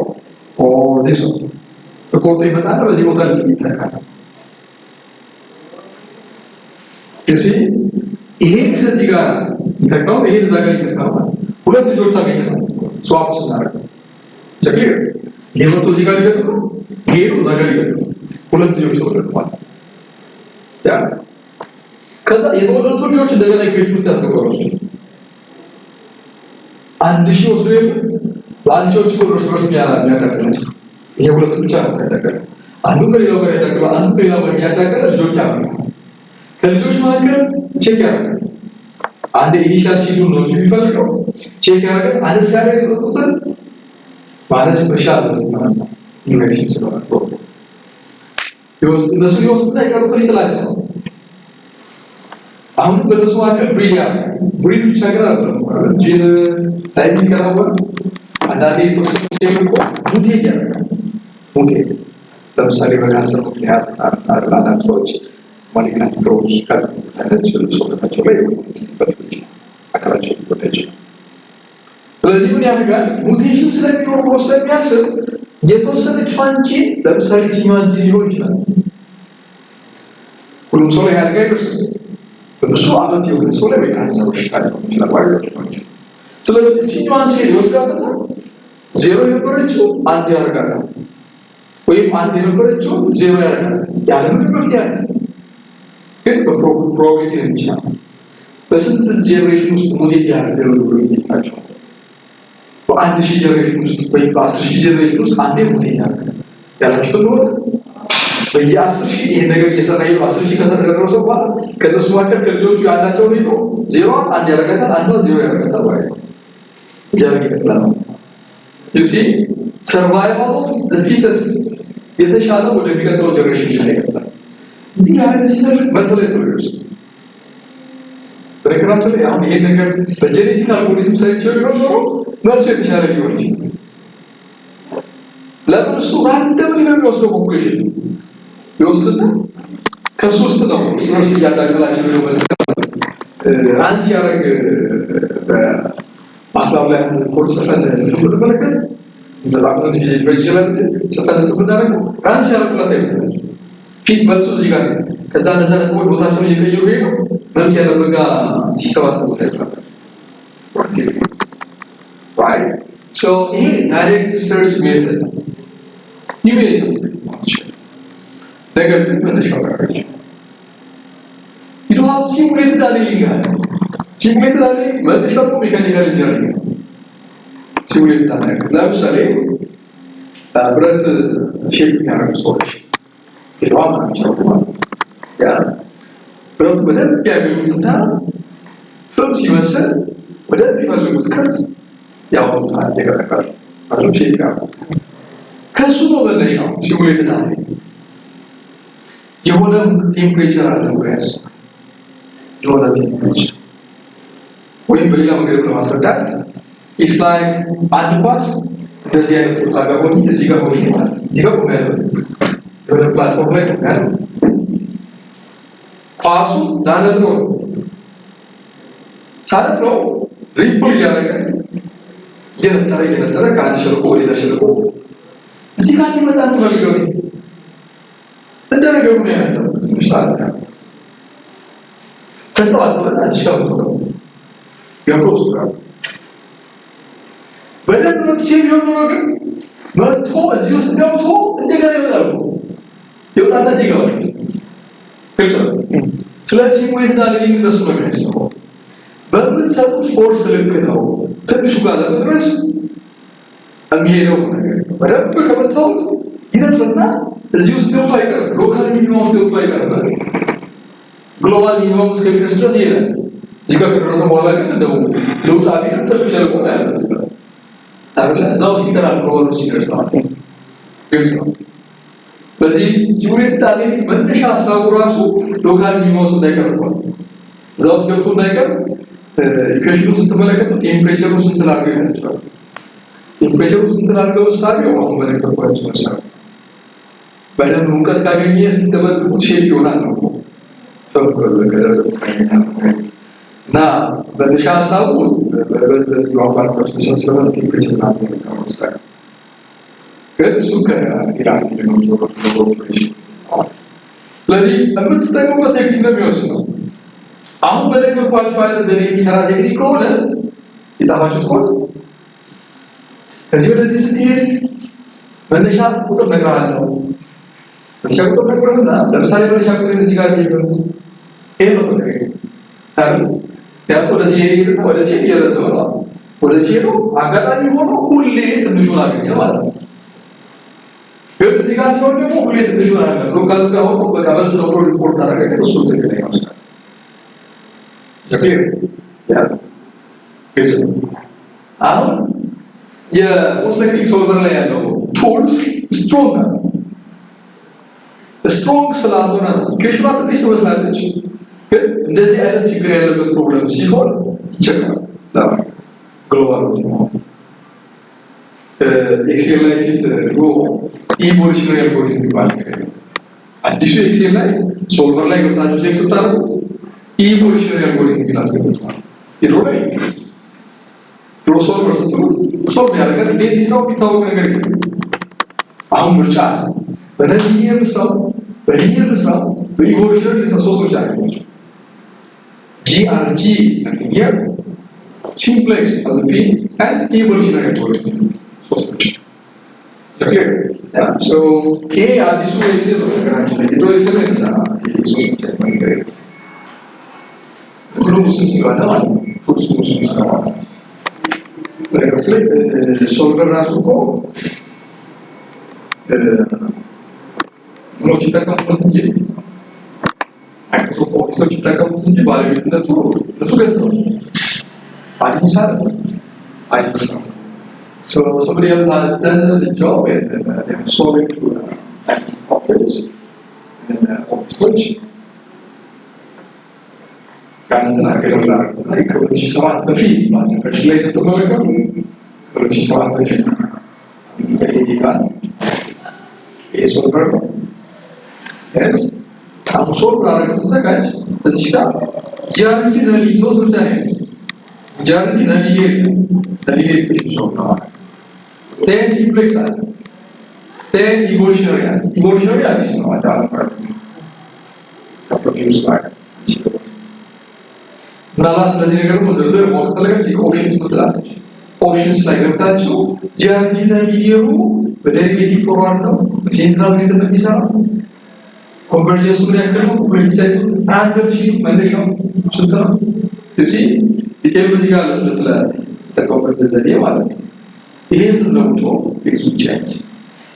or this one ተቆርጦ ይመጣና በዚህ ቦታ ላይ ይተካል። You see፣ ይሄ ከዚህ ጋር ይተካው፣ ይሄ እዛ ጋር ይተካው። ሁለት ልጆች ታገኛለህ። Swap ስናደርግ clear ይሄ መቶ እዚህ ጋር ሊገጥም ነው፣ ይሄ እዛ ጋር ሊገጥም ነው። ሁለት ልጆች ተወለዱ ማለት ያ። ከዛ የተወለዱት ልጆች እንደገና equation ውስጥ ያስገባሉ። 1000 ወስዶ የለ በአንድ ሺዎች እኮ እርስ በርስ የሚያዳቅላቸው ይሄ ሁለቱ ብቻ ነው የሚያዳቅለው። አንዱ ከሌላው ጋር ያዳቅላል፣ አንዱ ከሌላው ጋር እያዳቀለ ልጆች ያመጣል። ከልጆች መካከል check ያደርጋል። አንድ initial seed ኡን ነው እንጂ የሚፈልገው፣ check ያደርጋል። አነስ ያለ የሰጡትን ማነስ መሻል በዚህ ማነስ innovation ስለሆነ እነሱ ሊወስድና የቀሩትን ይጥላቸዋል። አሁን በእነሱ መካከል breed ያደርጋል። Breed ብቻ ግን አይደለም፣ ጂን ላይ የሚከናወን አንዳንዴ የተወሰኑ ሴል እኮ mutate ያደርጋል። Mutate ለምሳሌ በካንሰር ምክንያት አንዳንድ ሰዎች malignant growth አይነት ሰውነታቸው ላይ ሊፈጥሩ ይችላል፣ አካላቸው ሊጎዳ ይችላል። ስለዚህ ምን ያደርጋል? Mutation ስለሚኖር ብሎ ስለሚያስብ የተወሰነች ጂን፣ ለምሳሌ ይችኛዋን ጂን ሊሆን ይችላል። ሁሉም ሰው ላይ አደጋ አይደርስም። በብዙ ዓመት የሆነ ሰው ላይ ወይ ካንሰር በሽታ ሊሆን ይችላል፣ ወይ ሊሆን ይችላል። ስለዚህ ይችኛዋን ሴል ይወስዳትና 0 የነበረችው 1 ያደርጋታል፣ ወይም 1 የነበረችው 0 ያደርጋታል። ያለምንም ምክንያት ግን በ probability ነው የሚቻለው። በስንት generation ውስጥ mutate ያደርጋል ብሎ ይጠይቃቸዋል። በ1000 generation ውስጥ ወይም በ10,000 generation ውስጥ አንዴ mutate ያደርጋል ያላችሁት እንደሆነ በየ10,000 ይሄን ነገር እየሰራ ሄዶ 10,000 ከሰራ ከደረሰ በኋላ ከእነሱ መካከል ከልጆቹ ያላቸውን ይዞ 0 1 ያደርጋታል፣ አንዷ 0 ያደርጋታል ማለት ነው። እያደረገ ይቀጥላል ማለት ነው። You see, survival of the fittest፣ የተሻለ ወደሚቀጥለው generation እያለ ይቀጥላል። እንዲህ ያለ ሲደርግ መልስ ላይ ተደርሱ። በነገራችን ላይ አሁን ይሄን ነገር በ genetic algorithm ሰርቼው ቢሆን ኖሮ መልሱ የተሻለ ሊሆን ይችላል። ለምን? እሱ random ነው የሚወስደው፣ population ይወስድና ከሱ ውስጥ ነው እርስ በርስ እያዳቀላቸው ነው መልስ run ሲያደርግ። በ MATLAB ላይ ኮድ ጽፈን ብንመለከት መጽሐፍ ጊዜ ሊፈጅ ይችላል። ጽፈን ብናደርገው run ሲያደርጉላት አይመስላል ፊት መልሱ እዚህ ጋር ነው። ከዛ እነዛ ነጥቦች ቦታቸውን እየቀየሩ ሄዱ መልስ ያለበት ጋር ሲሰባሰቡ ታይቷል። Right, so ይሄ direct search method ነው። Numerical፣ ነገር ግን መነሻው ጋር you have simulated annealing አለ። Simulated annealing መነሻው እኮ mechanical engineering ነው። Simulated annealing ለምሳሌ ብረት shape የሚያደርጉ ሰዎች ሄደዋ ማለት ነው። ያ ብረቱ በደንብ ያገኙትና ፍም ሲመስል ወደሚፈልጉት ቅርጽ ያወጡታል፣ ይቀጠቀጣል አይደል? Shape ያደርጉታል። ከሱ ነው መነሻው simulated annealing። የሆነ temperature አለ ብሎ ያስባል። የሆነ temperature ወይም በሌላ መንገድ ለማስረዳት It's like አንድ ኳስ እንደዚህ አይነት ቦታ ጋር ሆኜ፣ እዚህ ጋር ሆኜ ማለት ነው። እዚህ ጋር ቆሜያለሁ፣ የሆነ platform ላይ ቆሜያለሁ። ኳሱ ላነጥረው ነው። ሳነጥረው ripple እያደረገ እየነጠረ እየነጠረ ከአንድ ሸለቆ ወደ ሌላ ሸለቆ እዚህ ጋር እንዲመጣ ነው ፈልገው። እኔ እንደ ነገሩ ነው የነጠረው። ትንሽ ታዲያ ተንጠባጠበና እዚህ ጋር መጥቶ ገብቶ ውስጡ ጋር በደንብ መጥቼ ቢሆን ኖሮ ግን መጥቶ እዚህ ውስጥ ገብቶ እንደገና ይወጣል እኮ። ይወጣና እዚህ ይገባል። ግልጽ ነው። ስለዚህ simulated annealing እንደሱ ነው የሚያስበው። በምትሰጡት force ልክ ነው ትንሹ ጋር ለመድረስ የሚሄደው ነገር። በደንብ ከመታሁት ይነጥርና እዚህ ውስጥ ገብቶ አይቀርም። Local minimum ውስጥ ገብቶ አይቀርም። Global minimum እስከሚደርስ ድረስ ይሄዳል። እዚህ ጋር ከደረሰ በኋላ ግን እንደው ልውጣ ቢል ትልቅ ሸለቆ ነው ያለው አይደለ? እዛ ውስጥ ይቀራል global ውስጥ ሲደርስ ማለት ነው። ግልጽ ነው። በዚህ simulated annealing መነሻ ሀሳቡ ራሱ local minimum ውስጥ እንዳይቀር ነው። እዛ ውስጥ ገብቶ እንዳይቀር equation ኑ ስትመለከቱ temperature ሩ ስንት ላድርገው ይመስላል? Temperature ሩ ስንት ላድርገው እሳቤው አሁን በነገርኳችሁ መሰረት በደንብ ሙቀት ካገኘ ስትመጥቁት shape ይሆናል ነው እና መነሻ ሀሳቡ በዚህ ቋንቋ ስለሆነ temperature ምናምን ነው። ግን እሱ ከሌላ ነው ዞሮ ኦፕሬሽን። ስለዚህ የምትጠቀሙበት ቴክኒክ ነው የሚወስነው። አሁን በነገርኳችሁ አይነት ዘዴ የሚሰራ ቴክኒክ ከሆነ፣ የጻፋችሁት ከሆነ፣ ከዚህ ወደዚህ ስትሄድ መነሻ ቁጥር እነግርሃለሁ። መነሻ ቁጥር ነግረህና ለምሳሌ መነሻ ቁጥር እዚህ ጋር የሚገኙት ይሄ ነው ነገር አይደል? ያ ወደዚህ ሄደ፣ ወደዚህ እየረዘመ ነው። ወደዚህ ሄዶ አጋጣሚ ሆኖ ሁሌ ትንሹን አገኘ ማለት ነው። ግን እዚህ ጋር ሲሆን ደግሞ ሁሌ ትንሹን አለ local ጋር ሆኖ በቃ መልስ ነው ብሎ ሪፖርት አደረገ። ግን እሱ ትክክለኛ ይመስላል። Yeah፣ ግልጽ ነው። አሁን የ most likely solver ላይ ያለው tools strong አለ። Strong ስላልሆነ ነው። Equation ኗ ትንሽ ትመስላለች፣ ግን እንደዚህ አይነት ችግር ያለበት problem ሲሆን ይቸግራል። ለማለት global ነው። Excel ላይ ፊት ድሮ evolutionary algorithm የሚባል ነገር ነው። አዲሱ Excel ላይ solver ላይ ገብታችሁ check ስታደርጉት evolutionary algorithm የሚል አስገብተዋል። የድሮ ላይ ድሮ solver ስትሉት solve ያደርጋል። እንዴት ይስራው የሚታወቅ ነገር የለም። አሁን ምርጫ አለ። በ nonlinear ልስራው፣ በ linear ልስራው፣ በ evolutionary ልስራው፣ ሶስት ምርጫ አለ። GRG linear፣ simplex LP and evolutionary algorithm፣ ሶስት ምርጫ። Okay. Yeah. So ይሄ አዲሱ Excel ነው። ነገራችን ላይ የድሮ Excel ላይ እንደዛ ሶስት ምርጫ ነገር የለም። ሁሉም ውስን ስለሆነ ማለት ነው። ሁሉም ውስን ስለሆነ በነገራችን ላይ solver ራሱ እኮ እንትኖች ይጠቀሙበት እንጂ፣ Microsoft Office ኦች ይጠቀሙት እንጂ ባለቤትነቱ እነሱ ገዝተው አዲስ አይደለም፣ አዲስ ነው። So somebody else has done the job and they have sold it to Microsoft Office and office ኦች ከእንትና ከደውላ ከ2007 በፊት ባለ version ላይ ስትመለከቱ ከ2007 በፊት ይሄ ይሄ solver ነው። Yes፣ አሁን solve ላደርግ ስትዘጋጅ እዚህ ጋር GRG ነሊ ሶስት ብቻ ነው ያለው። GRG nonlinear nonlinear equation solve ነው ማለት then simplex አለ፣ then evolutionary አለ። Evolutionary አዲስ ነው አዳም ማለት ነው ከ produce ላይ። ምናልባት ስለዚህ ነገር ደግሞ ዝርዝር ማወቅ ከፈለጋችሁ options ምትላለች። Options ላይ ገብታችሁ GRG nonlinear ሩ በ derivative forward ነው፣ በ central method ነው የሚሰራው፣ convergence ኡ ምን ያክል ነው፣ population size ኡ random seed ኡ መነሻው ስንት ነው? እሺ፣ detail ኡ እዚህ ጋር ስለ ስለ ተጠቀሙበት ዘዴ ማለት ነው። ይሄን ስትለውጡ things change።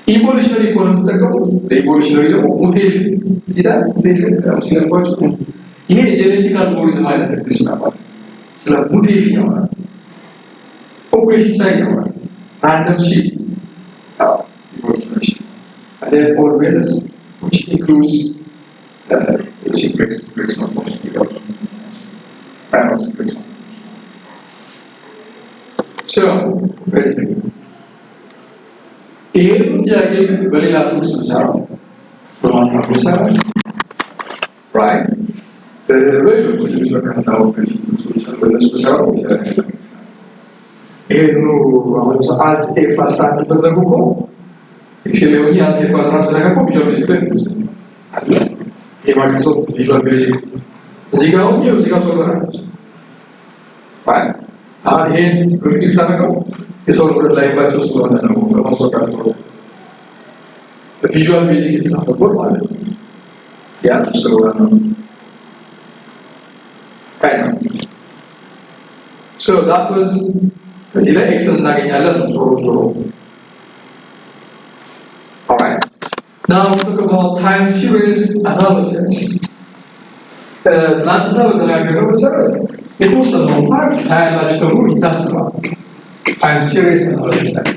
Evolutionary ከሆነ የምትጠቀሙት ለ evolutionary ደግሞ mutation ሲዳ mutation ሲያልኳቸው ይሄ የ genetic algorithm አይነት ህግ ስለማለት ስለ mutation ያወራል። Population size ያወራል። Random seed evolutionary and then all methods which includes simplex simplex final simplex. So So ይሄን ጥያቄ በሌላ tools ብንሰራው፣ በ MATLAB ብንሰራ፣ right፣ በሌሎች ትንሽ በርካታ ኦፕሬሽን አሉ፣ በእነሱ ብንሰራው። ይሄ አሁን Alt F 11 ብትነኩ እኮ፣ Excel ላይ ሆኜ Alt F 11 ስነካ እኮ Visual Basic ላይ አለ። የ Microsoft Visual Basic እዚህ ጋር ሆኜ እዚህ ጋር solver አለ። አሁን ይሄን refix አድርገው የሰው ንብረት ላይባቸው ስለሆነ ነው ለማስወጣት ነው። በ Visual Basic የተጻፈ ኮድ ማለት ነው። ያ ስለሆነ ነው። Right. So that was እዚህ ላይ x እናገኛለን ዞሮ ዞሮ። Alright. Now we talk about time series analysis. ትናንትና በተናገረው መሰረት የተወሰነው part ታያላችሁ ተብሎ ይታሰባል። Time series analysis ላይ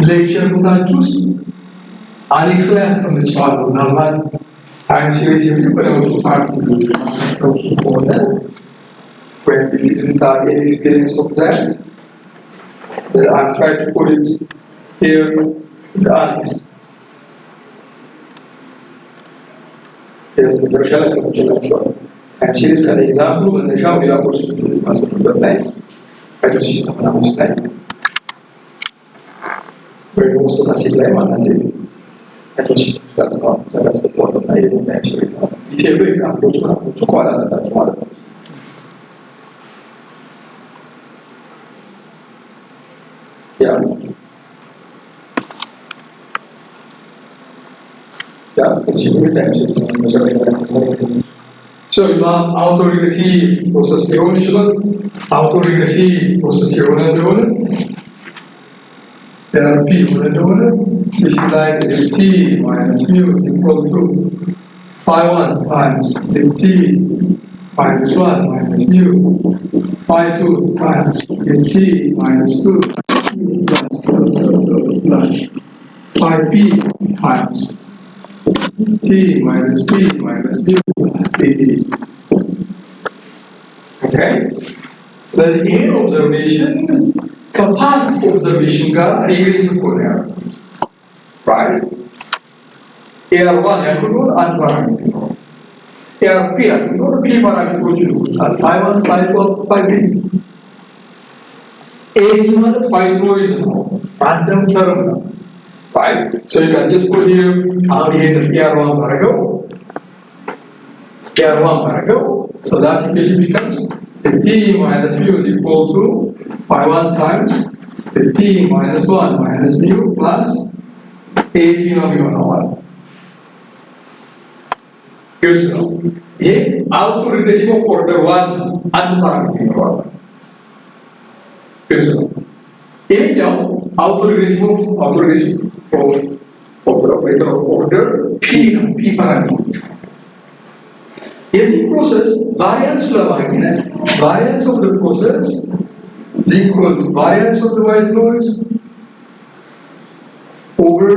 lecture note ኣችሁ ውስጥ annex ላይ አስቀምጨዋለሁ። ምናልባት time series የመጀመሪያዎቹ part ማስታወሱ ከሆነ ወይም if you didn't have any experience of that, I've tried to put it here in the annex. መጨረሻ ላይ አስቀምጬላችኋለሁ። Time series ከ example ኡ መነሻው ሌላ ኮርስ ማስቀምጥበት ላይ hydro system analysis ላይ ወይ ደግሞ stochastic ላይ ማለት ነው፣ hydro system ጋር ያስገባዋለሁ እና ይሄ time series ማለት detail ኡ example ኦች ምናምኖቹ ከኋላ አለላችሁ ማለት ነው። Yeah, it's your time series መጨረሻ ላይ። So autoregressive process ሊሆን ይችላል። Autoregressive process የሆነ እንደሆነ፣ ARP የሆነ እንደሆነ፣ this is like z minus mu is equal to phi 1 times z minus 1 minus mu phi 2 times z minus 2 plus plus phi p times t minus p minus mu plus at. Okay? ስለዚህ ይሄን observation ከ past observation ጋር regress እኮ ነው ያለው። Right? AR one ያልኩት አንድ parameter ነው። ARP ያልኩት p parameter ኦች ይኖሩታል። Phi one፣ phi two፣ phi p። AT ማለት white noise ነው። Random term ነው። Right? So you can just put here አሁን ይሄን AR one ባረገው፣ AR one ባረገው፣ so that equation becomes the t minus mu is equal to phi 1 times the t minus 1 minus mu plus at ነው የሚሆነው ማለት ነው። ግልጽ ነው። ይሄ autoregressive of order one፣ አንድ parameter ይኖረዋል። ግልጽ ነው። ይሄኛው autoregressive of operator of order p ነው። p parameter ኦች የዚህ process variance ለማግኘት variance of the process is equal to variance of the white noise over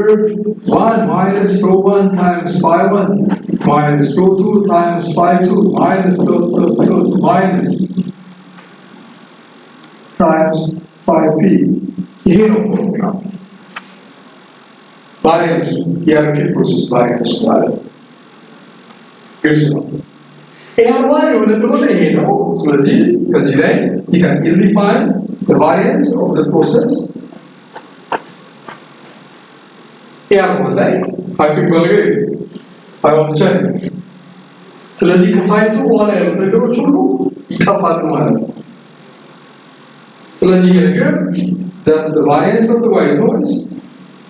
1 minus rho 1 times phi 1 minus rho 2 times phi 2 minus dot dot dot minus times phi p። ይሄ ነው formula፣ variance የ ARP process variance ማለት ነው። ግልጽ ነው። AR one የሆነ እንደሆነ ይሄ ነው። ስለዚህ ከዚህ ላይ you can easily find the variance of the process። AR one ላይ phi two የሚባል ነገር የለም። Phi one ብቻ ነው። ስለዚህ ከ phi two በኋላ ያሉት ነገሮች ሁሉ ይጠፋሉ ማለት ነው። ስለዚህ ይሄ ነገር that's the variance of the white noise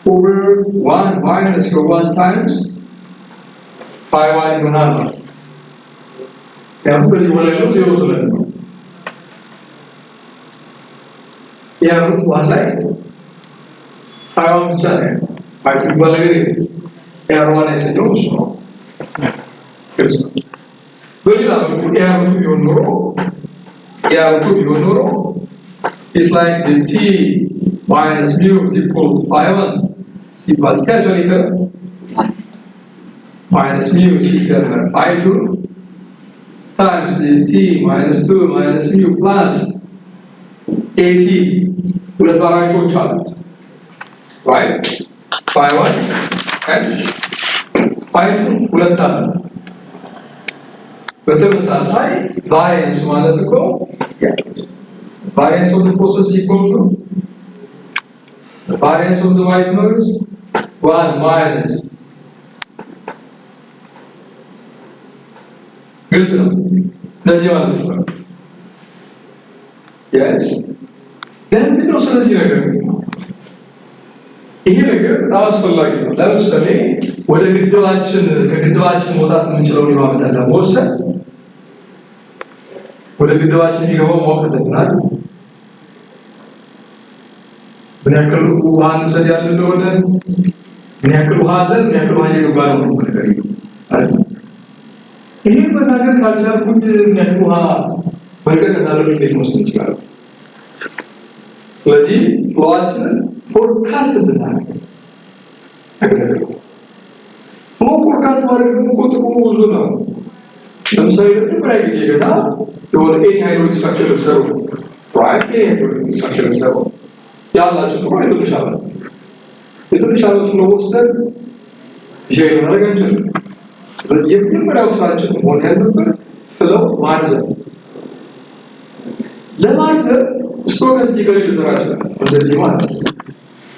over 1 minus rho 1 times phi 1 ይሆናል ማለት ነው። ምክንያቱም በዚህ በላይ ያለው ዜሮ ስለሚሆን ያሉት one ላይ phi one ብቻ ነው ያለው። Phi two የሚባል ነገር የለም። AR one ያሰኘው እሱ ነው። ግልጽ ነው። በሌላ መልኩ AR two ቢሆን ኖሮ፣ AR two ቢሆን ኖሮ it's like the t minus mu is equal to phi 1 ሲባል ይታያቸዋል። ይከረ minus mu ሲደመር phi 2 times dt minus 2 minus mu plus at። ሁለት variable ኦች አሉት፣ right? Phi 1 and phi 2 ሁለት አሉ። በተመሳሳይ variance ማለት እኮ variance of the process equal to the variance of the white noise 1 minus፣ ግልጽ ነው። እንደዚህ ማለት ነው። Yes፣ ለምንድን ነው ስለዚህ ነገር? ይሄ ነገር በጣም አስፈላጊ ነው። ለምሳሌ ወደ ግድባችን ከግድባችን መውጣት የምንችለውን የውሃ መጠን ለመወሰን ወደ ግድባችን የሚገባው ማወቅ አለብን አይደል? ምን ያክል ውሃ እንውሰድ ያለ እንደሆነ፣ ምን ያክል ውሃ አለ፣ ምን ያክል ውሃ እየገባ ነው ነገር አይደል? ይሄን መናገር ካልቻልኩኝ ምን ያክል ውሃ መልቀቅ እንዳለብኝ እንዴት መወሰን እችላለሁ? ስለዚህ flow ኣችንን forecast እንድናደርግ ያገለግላል። Flow forecast ማድረግ ደግሞ እኮ ጥቅሙ ብዙ ነው። ለምሳሌ ለመጀመሪያ ጊዜ ገና የሆነ any hydraulic structure ልትሰሩ፣ right? Any hydraulic structure ልትሰሩ ያላችሁ ጥሩ የትንሽ ዓመት flow ወስደን ዲዛይን ማድረግ አንችልም። ስለዚህ የመጀመሪያው ስራችን መሆን ያለበት flow ማርዘም። ለማርዘም stochastically ልሰራ ይችላል። እንደዚህ ማለት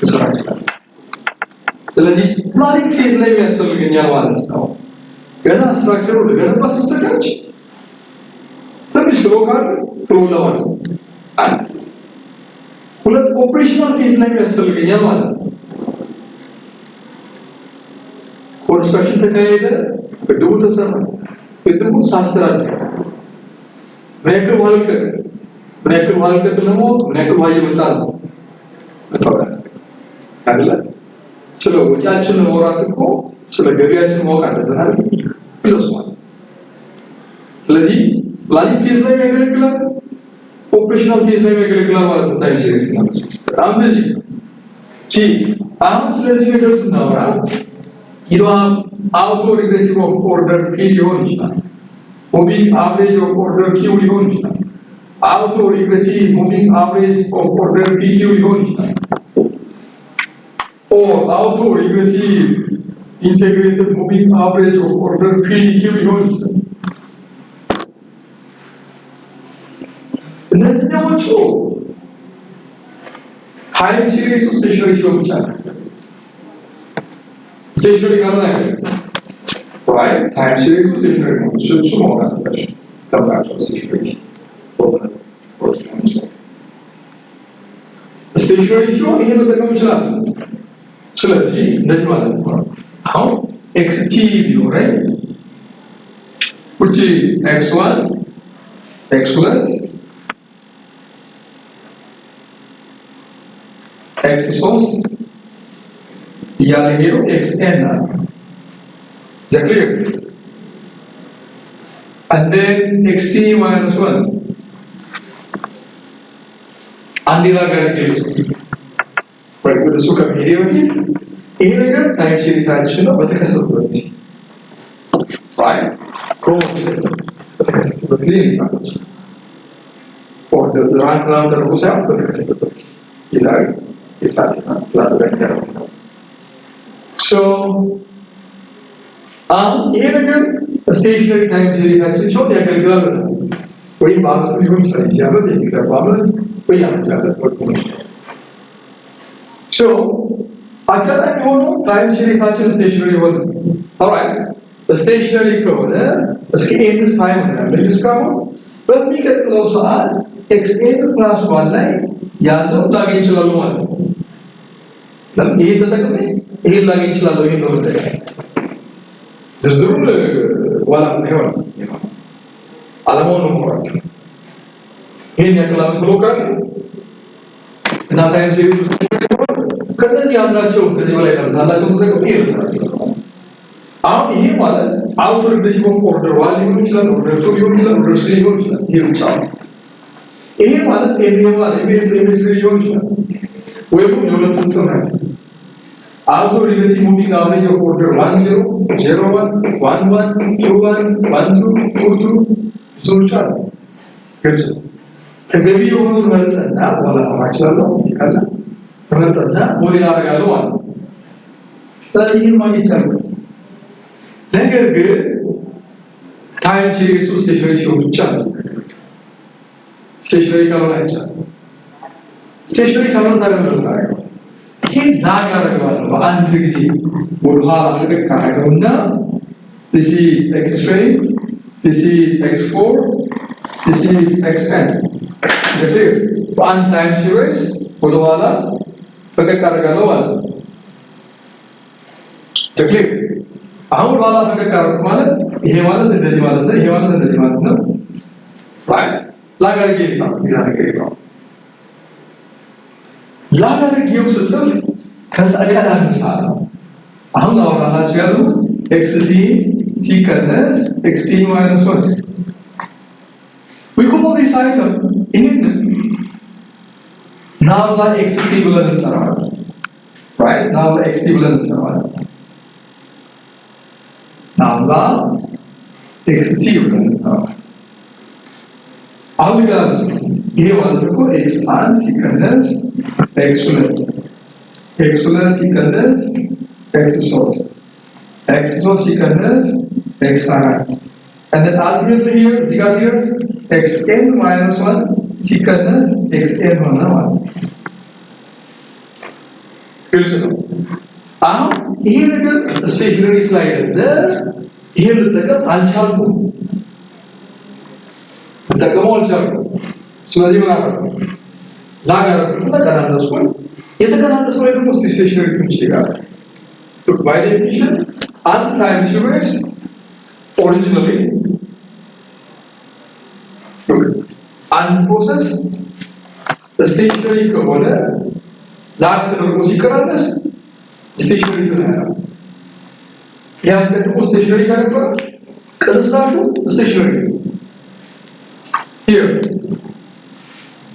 ልሰራ ይችላል። ስለዚህ planning phase ላይ ያስፈልገኛል ማለት ነው። ገና structure ኡ ልገነባ ሲዘጋጅ ትንሽ flow ካለ flow ለማለት ነው። አንድ፣ ሁለት፣ operational phase ላይ ያስፈልገኛል ማለት ነው። Construction ተካሄደ፣ ግድቡ ተሰራ፣ ግድቡ ሳስተዳድር ምን ያክል ውሃ ልቀቅ፣ ምን ያክል ውሃ ልቀቅ ለማወቅ ምን ያክል ውሃ እየመጣ ነው መታወቅ አይደለ? ስለ ወጪያችን ለማውራት እኮ ስለ ገቢያችን ማወቅ አለብን አይደል? ይለሷል። ስለዚህ planning phase ላይ ያገለግላል፣ operational phase ላይ ያገለግላል ማለት ነው። Time series ነው በጣም busy ቺ። አሁን ስለዚህ ነገር ስናወራ ይሏ auto regressive of order P ሊሆን ይችላል። Moving average of order Q ሊሆን ይችላል። Auto regressive moving average of order PQ ሊሆን ይችላል። Or auto regressive integrated moving average of order PDQ ሊሆን ይችላል። እነዚህኛዎቹ time series ውስጥ stationary ሲሆን ብቻ ነው። Stationary ካልሆነ አይደለም። Right? Time series ውስጥ stationary ነው። እሱ ማወቅ አለባችሁ። ተምራችኋል። Stationary ሲሆን ይሄ መጠቀም ይችላል። ስለዚህ እንደዚህ ማለት ነው። አሁን xt ቢኖረኝ which is x1 x2 x3 እያለ ሄዶ xn አለ። Is that clear? And then xt minus 1 አንድ ሌላ ጋር ገለጽ ወይ ወደ እሱ ከመሄዴ በፊት ይሄ ነገር time series ኣችን ነው። በተከሰተበት ጊዜ፣ right? ክሮሞች በተከሰተበት ጊዜ ነው። Order rank ምናምን ተደርጎ ሳይሆን በተከሰተበት ጊዜ የዛሬ የትላንትና ትላንት ወዲያ ያደረጉት። So አሁን ይሄ ነገር stationary time series ኣችን ሲሆን ያገለግላል ብለናል። ወይም በአመቱ ሊሆን ይችላል። የዚህ ዓመት፣ የሚቀጥለው ዓመት ወይ ዓመት ያለ መልኩ ነው። So አጋጣሚ ሆኖ time series ኣችን stationary ሆነ። Alright፣ stationary ከሆነ እስከ nth time ነው ያለኝ እስካሁን። በሚቀጥለው ሰዓት x n plus one ላይ ያለው ላገኝ እችላለሁ ማለት ነው። ለምን ይሄን ተጠቅሜ ይሄን ላገኝ እችላለሁ። ይሄን በመጠቀም ዝርዝሩን ኋላ ምን ይሆናል፣ አላማውን ነው የማወራችሁ። ይሄን ያክል ዓመት flow ካለ እና time series ውስጥ ከነዚህ አንዳቸው ከዚህ በላይ ካሉት አንዳቸውን ተጠቅሜ ይሄ መስራት ይችላል። አሁን ይሄ ማለት auto regressive of order one ሊሆን ይችላል፣ order two ሊሆን ይችላል፣ order three ሊሆን ይችላል። ይሄ ብቻ ነው። ይሄ ማለት MA one፣ MA two፣ MA three ሊሆን ይችላል፣ ወይም የሁለቱም ጥምረት። Out of regressive moving average of order 1 0 0 1 1 1 2 1 1 2 2 2 ብዙዎች አሉ። ግልጽ ነው። ተገቢ የሆኑትን መርጠና በኋላ ተማችላለሁ ካለ መርጠና ሞዴል አደርጋለሁ ማለት ነው። ስለዚህ ይህን ማግኘት ቻልኩ። ነገር ግን time series ኡ stationary ሲሆን ብቻ ነው። Stationary ካልሆነ አይቻልም። Stationary ካልሆነ ታዲያ ምንድን ነው የምናደርገው? ይሄን lag አደርገዋለሁ። በአንድ ጊዜ ወደኋላ ፈቀቅ አደርገውና this is x3, this is x4, this is xn. Clear? በአንድ time series ወደኋላ ፈቀቅ አደርጋለሁ ማለት ነው። Clear? አሁን ወደኋላ ፈቀቅ አደረኩት ማለት ይሄ ማለት እንደዚህ ማለት ነው። ይሄ ማለት እንደዚህ ማለት ነው። Right, lag አድርጌ ልጻፍ፣ ሌላ ነገር የለውም። Lag አድርጌው ስጽፍ እቀናንሳለሁ። አሁን አወራላችሁ ያሉት xt ሲቀነስ xt minus 1. We call this item, ይህንን nabla xt ብለን እንጠራዋለን። Right, nabla xt ብለን እንጠራዋለን። Nabla xt ብለን እንጠራዋለን። አሁን ይገላልጽ ነው። ይሄ ማለት እኮ x አንድ ሲቀነስ x ሁለት፣ x ሁለት ሲቀነስ x ሶስት፣ x ሶስት ሲቀነስ x አራት፣ and then ultimately here እዚህ ጋር ሲደርስ xn minus 1 ሲቀነስ xn ሆነ ማለት ነው። ግልጽ ነው። አሁን ይሄ ነገር stationary ስላይደለ ይሄን ልጠቀም አልቻልኩም፣ ልጠቀመው አልቻልኩም። ስለዚህ ምን አደረኩ? Lag አደረኩትና ቀናነስኩኝ። የተቀናነሰው ላይ ደግሞ stationary ትንሽ ይጋር። Look, by definition አንድ time series originally, look, አንድ process stationary ከሆነ lag ተደርጎ ሲቀናነስ stationary ይሆናል። ያስቀድሞ stationary ከነበረ ቅንስናሹ stationary. Here,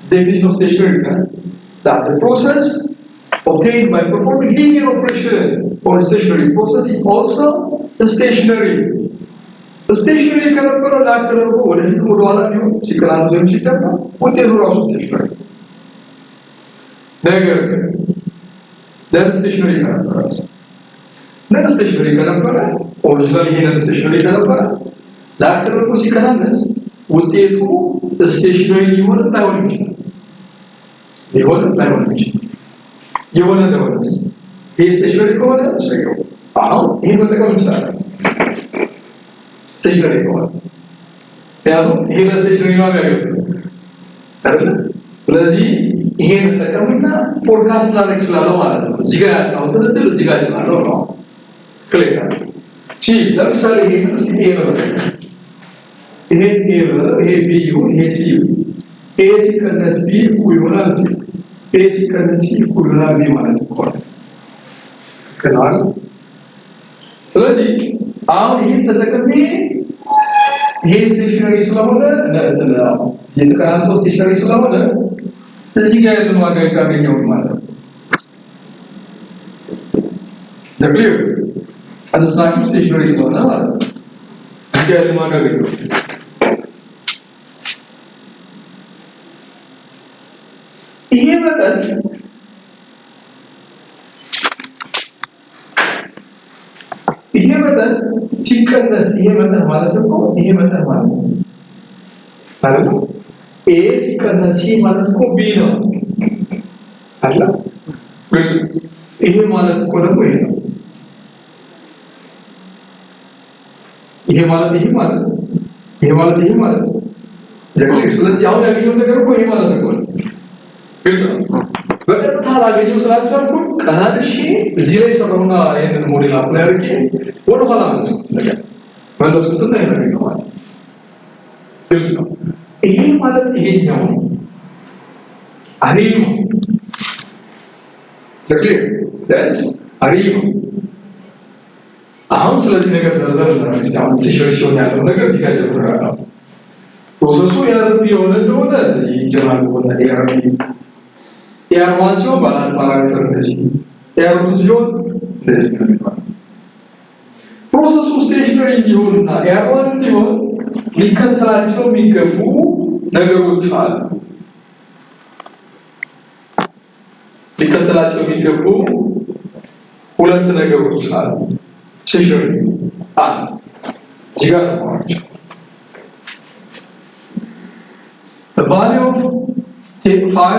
definition of stationary, that the process obtained by performing linear operation on stationary process is also stationary. Stationary ከነበረ lag ተደርጎ ወደፊት ወደኋላ ቢሆን ሲቀናነስ ወይም ሲደመር ውጤቱ ራሱ stationary። ነገር ግን non stationary ከነበረ፣ non stationary ከነበረ፣ original ይሄ non stationary ከነበረ lag ተደርጎ ሲቀናነስ ውጤቱ stationary ሊሆንም ላይሆንም ይችላል። ሊሆንም ላይሆንም ይችላል። የሆነ እንደሆነስ ይሄ stationary ከሆነ እሰየው። አሁን ይሄን መጠቀም እንችላለን። Stationary ከሆነ፣ ምክንያቱም ይሄ ለ stationary ነው የሚያገለግለው አይደለ? ስለዚህ ይሄን ተጠቀምና forecast ላደርግ እችላለሁ ማለት ነው። እዚህ ጋር ያጣሁትን እድል እዚህ ጋር እችላለሁ ነው። Clear? ሲ ለምሳሌ ይሄን እስኪ A ነው፣ ይሄን A ነው፣ ይሄ B ይሁን፣ ይሄ C ይሁን። A ሲቀነስ B እኩል ይሆናል C፣ A ሲቀነስ C እኩል ይሆናል B ማለት ነው። ትክክል። ስለዚህ አሁን ይሄን ተጠቅሜ ይሄ stationary ስለሆነ፣ የተቀናነሰው stationary ስለሆነ እዚህ ጋር ያለን ዋጋ ያገኘው ማለት ነው። The clear? ቅንስናሹ stationary ስለሆነ ማለት ነው። እዚህ ጋር ያለን ዋጋ ያገኘው። ይሄ መጠን፣ ይሄ መጠን ሲቀነስ ይሄ መጠን ማለት እኮ ይሄ መጠን ማለት ነው አይደል? A ሲቀነስ C ማለት እኮ B ነው አይደል? ይሄ ማለት እኮ ደግሞ ይሄ ነው። ይሄ ማለት ይሄ ማለት ይሄ ማለት ይሄ ማለት ዘክሊር። ስለዚህ አሁን ያገኘው ነገር እኮ ይሄ ማለት እኮ ነው። ግልጽ ነው። በቀጥታ ላገኘው ስላልቻልኩኝ ቀናንሼ እዚህ ላይ ሰራውና ይሄንን model apply አድርጌ ወደ ኋላ መለስኩት፣ ነገር መለስኩትና ይሄን አገኘው ማለት ግልጽ ነው። ይሄ ማለት ይሄኛው ARIMA clear? That's ARIMA። አሁን ስለዚህ ነገር ዘርዘር እናድርግ እስኪ። አሁን stationary ሲሆን ያለው ነገር እዚህ ጋር ጀምራለሁ። Process ኡ ARP የሆነ እንደሆነ እንደዚህ ጀነራል ሆነ ARP፣ AR 1 ሲሆን ባለ አንድ parameter እንደዚህ፣ AR 2 ሲሆን እንደዚህ ነው የሚሆነው። Process ኡ stationary እንዲሆንና AR1 እንዲሆን ሊከተላቸው የሚገቡ ነገሮች አሉ። ሊከተላቸው የሚገቡ ሁለት ነገሮች አሉ። Stationary አንድ እዚህ ጋር ተማራቸው። The value of phi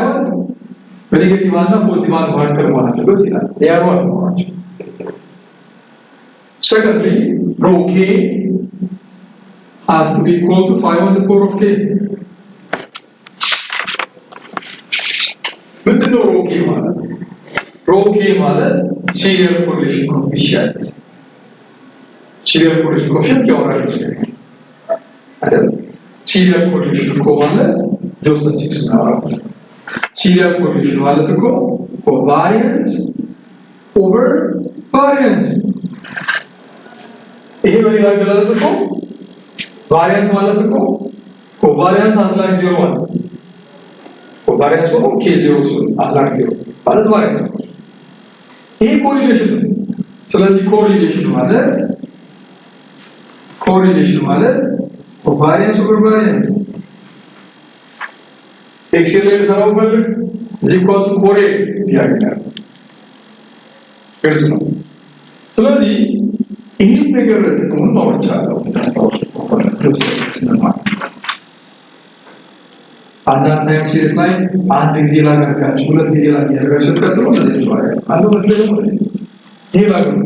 በ negative እና positive አንድ መካከል መሆን አለበት ይላል። AR1 መሆናቸው። Secondly, rho k has to be equal to phi 1 the power of k. ምንድነው rho k ማለት? Rho k ማለት serial correlation coefficient። Serial correlation coefficient ያወራል አይደል? Serial correlation እኮ ማለት ጂኦስታቲስቲክስ ነው። Serial correlation ማለት እኮ covariance over variance። ይሄ በሌላ አገላለጽ እኮ variance ማለት እኮ covariance at lag zero ማለት፣ covariance ሆኖ k zero ሲሆን at lag zero ማለት variance ነው። ይሄ correlation ነው። ስለዚህ correlation ማለት covariance over variance። Excel ላይ ልሰራው ፈልግ is equal to correl ያገኛል። ግልጽ ነው። ስለዚህ ይህን ነገር ጥቅሙን አውርቻለሁ፣ ታስታውሱ ከሆነ ስንማር አንዳንድ time series ላይ አንድ ጊዜ lag አድርጋችሁ፣ ሁለት ጊዜ lag እያደረጋችሁ ስትቀጥሉ እንደዚህ ይዟል። አንዱ ሁለት ደግሞ ይሄ lag ነው።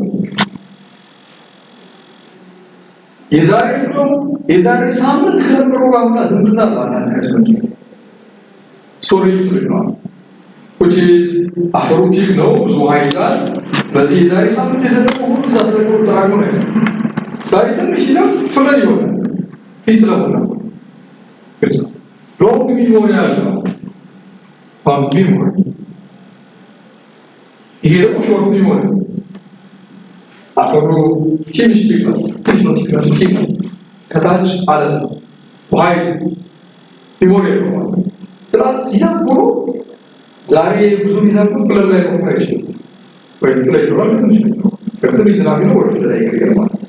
የዛሬ flow የዛሬ ሳምንት ከነበረው ጋር ሁላ ዝምድና አለው። አንዳንድ time storage fluid ነው፣ which is አፈሩ thick ነው፣ ብዙ ውሃ ይዛል። ስለዚህ የዛሬ ሳምንት የዘነበው ሁሉ እዛ ተጠቅሞ ተጠራቅሞ ነው። ዛሬ ትንሽ ሲዘንብ flood ይሆናል። ፊት ስለሞላ ግልጽ ነው። Long memory ያለው፣ long memory። ይሄ ደግሞ short memory። አፈሩ ትንሽ thick ነው፣ ትንሽ ነው፣ thick ነው፣ thick ነው። ከታች አለት ነው፣ ውሃ ይዝ memory የለውም ማለት ነው። ትናንት ሲዘንብ ውሎ ዛሬ ብዙ ቢዘንብ flood ላይ መሆን አይችልም። ወይም flood ይኖራል፣ ትንሽ ነው። ትንሽ ዝናብ ቢኖር ወደ flood አይቀየርም ማለት ነው።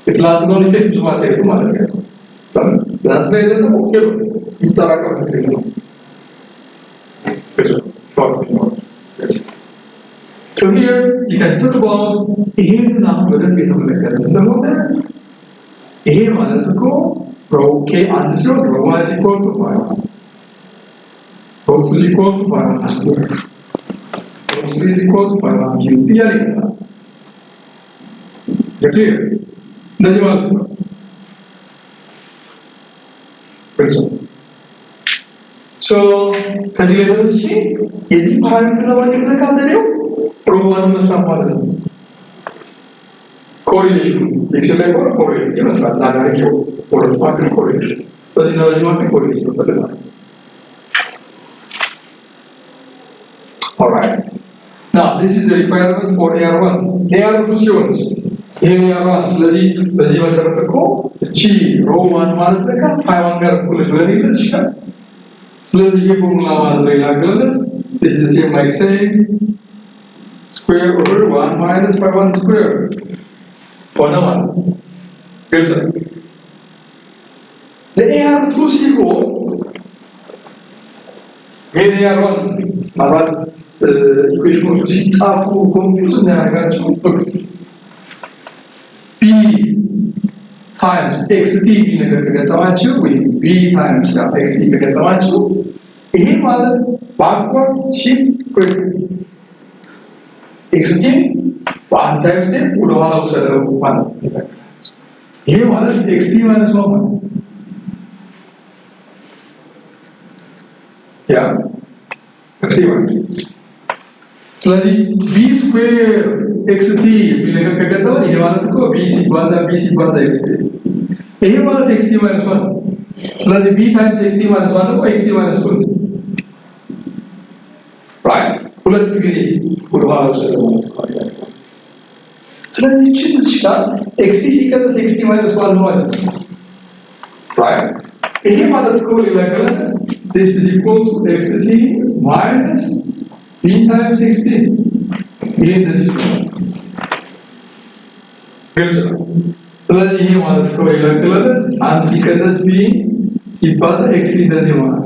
የትላንትናውን effect ብዙ አታይም ማለት ነው። ትላንትና የዘነበው ሄዶ ይጠራቀም ነገር ነው። Short memory. So here you can talk about ይሄንን አሁን በደንብ የተመለከትን እንደሆነ ይሄ ማለት እኮ rho k አንድ ሲሆን rho one is equal to phi one, rho two is equal to phi one square, rho three is equal to phi one cube እያለ ይቀጥላል። Clear? እንደዚህ ማለት ነው። ግልጽ ነው። So ከዚህ ላይ ተነስቼ የዚህ parameter ለማግኘት ለካ ዘዴው rho one መስራት ማለት ነው። Correlation ኑ Excel ላይ ከሆነ correlation ይመስላል ላጋርጌው ሁለቱ መካከል correlation፣ በዚህና በዚህ መካከል correlation መፈለግ ማለት ነው። Alright. Now this is the requirement for AR1. AR2 ሲሆንስ ይሄ AR1። ስለዚህ በዚህ መሰረት እኮ እቺ rho one ማለት ለካ phi one ጋር እኩል ነች ብለን ይለት ይችላል። ስለዚህ ይሄ ፎርሙላ ማለት በሌላ አገላለጽ this is the same like saying square over 1 minus phi 1 square ሆነ ማለት ነው። ግልጽ ነው። ለ AR2 ሲሆን ይሄን AR1 ምናልባት equation ኖቹ ሲጻፉ confuse እንዳያደርጋቸው b times xt የሚል ነገር ከገጠማችሁ ወይም b times xt ከገጠማችሁ ይሄ ማለት backward shift xt በአንድ time step ወደኋላ ውሰደው ማለት ነው። ይሄ ማለት xt ማለት ነው ማለት ያ xt ማለት። ስለዚህ b square xt የሚል ነገር ከገጠመ ይሄ ማለት እኮ b ሲባዛ b ሲባዛ xt፣ ይሄ ማለት xt minus one። ስለዚህ b times xt minus one ደግሞ xt minus two, right? ሁለት ጊዜ ወደኋላ ወሰደው ማለት ነው። ስለዚህ እቺን እዚህ ጋር xt ሲቀንስ xt minus one ነው ማለት ነው፣ right? ይሄ ማለት እኮ ሌላ አገላለጽ this is equal to xt minus b times xt. ይሄ እንደዚህ ስለሆነ ግልጽ ነው። ስለዚህ ይሄ ማለት ነው የለቅለለት አንድ ሲቀነስ b ሲባዛ x እንደዚህ ይሆናል።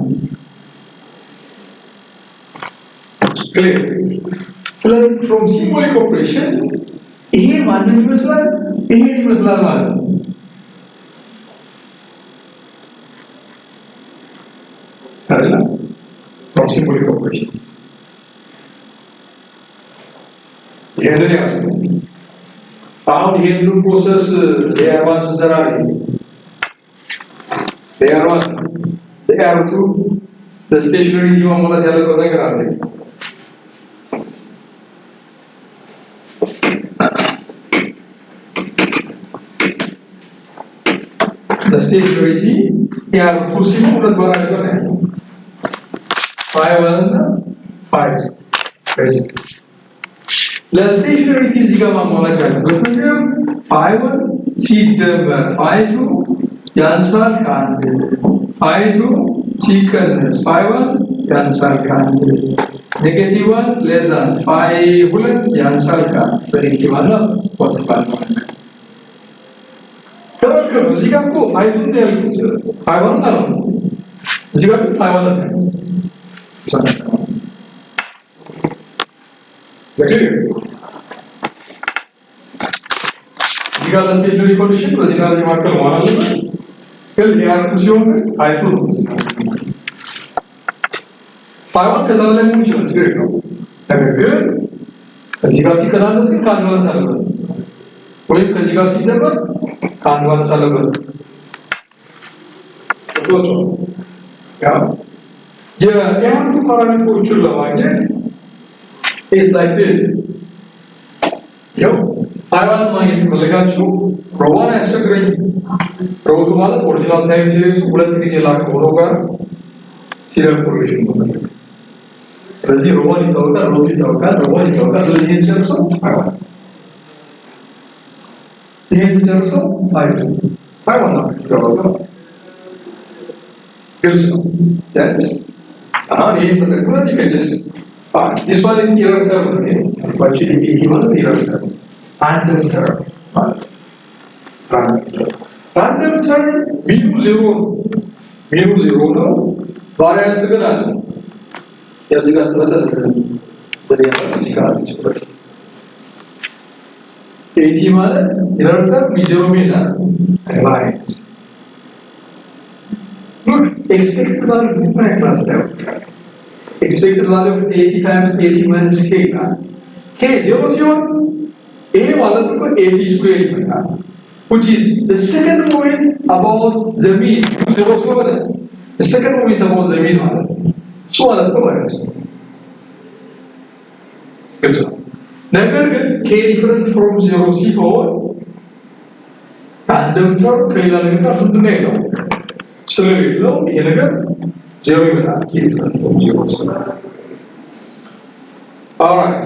Clear። ስለዚህ from symbolic operation ይሄ ማንን ይመስላል? ይሄን ይመስላል ማለት ነው። አይደል? From symbolic operation ይሄንን ያዙት። አሁን ይሄንን process ለ AR 1 ስንሰራ ነው ለ AR 1፣ ለ AR 2 ለ stationarity ማሟላት ያለበት ነገር አለ። ለ stationarity AR 2 ሲሆን ሁለት parameter ነው ያለው፣ phi 1 እና phi 2። Basically ለ stationarity እዚህ ጋር ማሟላት ያለበት ነገር phi 1 ሲደመር phi 2 ያንሳል ከአንድ፣ phi 2 ሲቀነስ phi 1 ያንሳል ከአንድ፣ negative 1 less than phi 2 ያንሳል ከአንድ፣ በ negative 1 እና positive 1 ማለት ነው። ተመልከቱ፣ እዚህ ጋር እኮ phi 2 ነው ያልኩት፣ phi 1 ነው። እዚህ ጋር ግን phi 1 ነው። Clear? እዚህ ጋር ለ stationary condition በዚህ እና በዚህ መካከል መሆን አለበት። ግን AR 2 ሲሆን ግን phi 2 ነው። Phi 1 ከዛ በላይ መሆን ይችላል፣ ችግር የለውም። ነገር ግን ከዚህ ጋር ሲቀናነስ ግን ከአንድ ማነስ አለበት፣ ወይም ከዚህ ጋር ሲደመር ከአንድ ማነስ አለበት። ገብቷችኋል? ያ የ AR 2 parameter ኦችን ለማግኘት is like this። ያው phi 1 ማግኘት ከፈለጋችሁ row 1 አያስቸግረኝም። Row 2 ማለት original time series ኡ ሁለት ጊዜ lag ከሆነው ጋር serial correlation መፈለግ። ስለዚህ row 1 ይታወቃል፣ row 2 ይታወቃል፣ row 1 ይታወቃል። ስለዚህ ይሄን ሲጨርሰው phi 1፣ ይሄን ሲጨርሰው phi 2፣ phi 1 ነው ይታወቃል። ግልጽ ነው። Yes፣ አሁን ይሄን ተጠቅመን you can just find this one is error term ነው። ይሄ አልኳችሁ፣ AT ማለት error term፣ random term ማለት ነው። Random term፣ random term mean ኑ ዜሮ ነው። Mean ኑ ዜሮ ነው። Variance ግን አለ። ያው እዚህ ጋር ስመጣ ዘዴ ያለው እዚህ ጋር አለች። AT ማለት error term zero mean variance። Look, expected value different class ላይ expected value of AT times AT minus K ይላል። K ዜሮ ሲሆን ይሄ ማለት እኮ AT square ይመጣል፣ which is the second moment about the mean። ዜሮ ስለሆነ the second moment about the mean ማለት ነው። እሱ ማለት እኮ ማለት ነው። ግልጽ ነው። ነገር ግን K different from zero ሲሆን random term ከሌላ ነገር ጋር ዝምድና የለውም። ስለሌለው ይሄ ነገር ዜሮ ይመጣል። K different from zero ስለሆነ። Alright,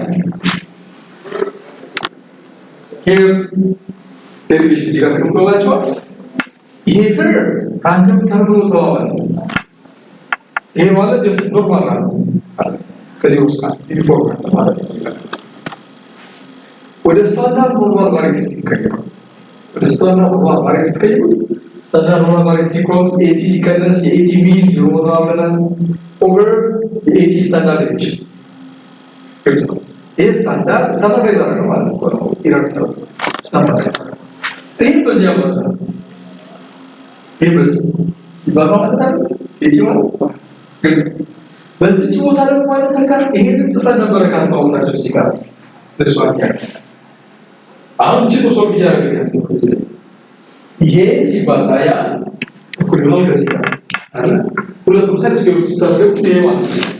here derivation እዚህ ጋር ተቀምጦላችኋል። ይሄ term random term ነው ተባባል። ይሄ ማለት just normal random ከዚህ ውስጥ ዩኒፎርም ማለት ነው። ወደ standard normal variates ሲቀየሩ፣ ወደ standard normal variates ሲቀይሩት standard normal variates equals AT ሲቀነስ የ AT mean ዜሮ ተባብለናል over የ AT standard deviation። ግልጽ ነው። ይሄ standardize አደረገ ማለት እኮ ነው። Error term standard ይሄ በዚህ ያባዛል። ይሄ በዚህ ሲባዛ ማለት አይደል? AT ማለት ግልጽ ነው። በዚች ቦታ ደግሞ ማለት ተካ ይሄንን ጽፈን ነበረ ካስታወሳችሁ እዚህ ጋር እሷ አሁን እቺ ነው solve እያደረገ ያለው። ይሄ ሲባዛ ያ እኩል ነው ከዚህ ጋር አይደል? ሁለቱም side square ውስጥ ስታስገቡት ይሄ ማለት ነው።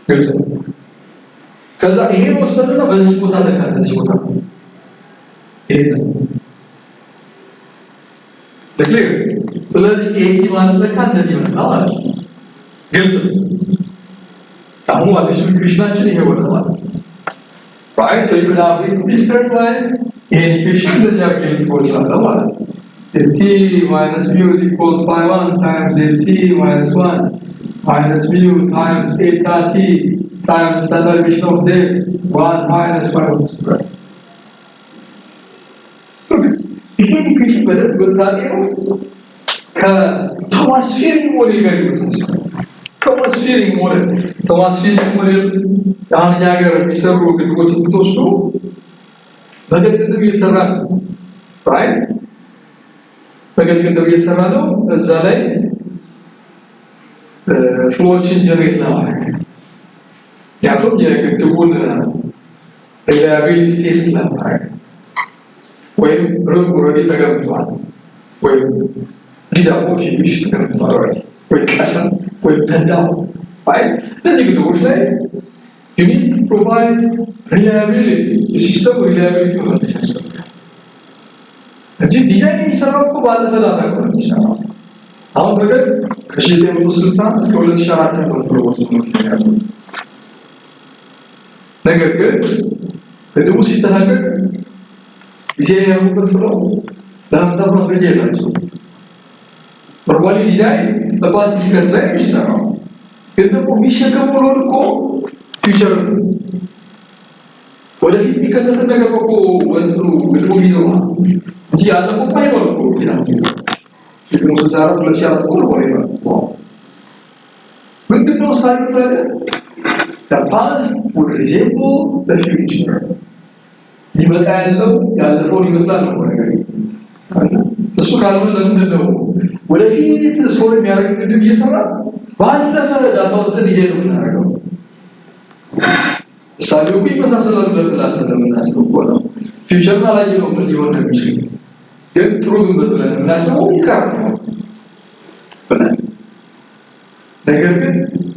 ግልጽ ነው። ከዛ ይሄ ወሰድና በዚህ ቦታ ተካ፣ በዚህ ቦታ ይሄ ነው clear። ስለዚህ AT ማለት ለካ እንደዚህ መጣ ማለት ነው። ግልጽ ነው። አሁን አዲሱ equation ኣችን ይሄ ሆነ ማለት ነው። Right, so you could have written this term like ይሄን equation እንደዚህ አድርጌ ልጽፈው እችላለሁ ማለት ነው። T minus mu is equal to phi 1 times t minus 1 minus mu times eta t Times standard deviation of the 1 minus 5 square. ይሄን equation በደንብ ብታጤኑ ከቶማስ ፊሊንግ ሞዴል ጋር ይመሳሰላል። ቶማስ ፊሊንግ ሞዴል፣ ቶማስ ፊሊንግ ሞዴል አሁን እኛ ሀገር የሚሰሩ ግድቦችን ብትወስዱ በገጭ ግድብ እየተሰራ ነው። Right፣ በገጭ ግድብ እየተሰራ ነው። እዛ ላይ flow ዎችን generate ለማድረግ፣ ምክንያቱም የግድቡን reliability test ለማድረግ፣ ወይም ርብ already ተገንብቷል፣ ወይም ሊዳቦ ፊኒሽ ተገንብቷል already፣ ወይ ቀሰም ወይም ተንዳሆ፣ right? እነዚህ ግድቦች ላይ you need to provide reliability፣ የ system reliability መፈተሽ ያስፈልጋል እንጂ ዲዛይን የሚሰራው እኮ ባለፈ data እኮ ነው የሚሰራው። አሁን በገጥ ከ1960 እስከ 2004 ያለው flow ዎች ነው ያሉት። ነገር ግን ግድቡ ሲጠናቀቅ ዲዛይን ያደረጉበት flow ለመምጣት ማስረጃ የላቸውም። Normally design በ past record ላይ የሚሰራው ግን ደግሞ የሚሸከመው load እኮ future ወደፊት የሚከሰትን ነገር እኮ ወንትሩ ግድቡ ይዘው እንጂ ያለፈው እኮ አይሆንም እኮ። ጌታ 64 2004 እኮ ነው ነው። ምንድነው ሳዩ ታዲያ? The past would resemble the future። ሊመጣ ያለው ያለፈውን ይመስላል ነው ነገር። እሱ ካልሆነ ለምንድን ነው ወደፊት solve የሚያደርግ ግድብ እየሰራ ባለፈ data ውስጥ ዲዛይን የምናደርገው? እሳቤው እኮ ይመሳሰላል ብለን ስለምናስብ እኮ ነው። Future ን አላየነውም ምን ሊሆን እንደሚችል፣ ግን ጥሩ ግምት ብለን የምናስበው ይቀራል ብለን፣ ነገር ግን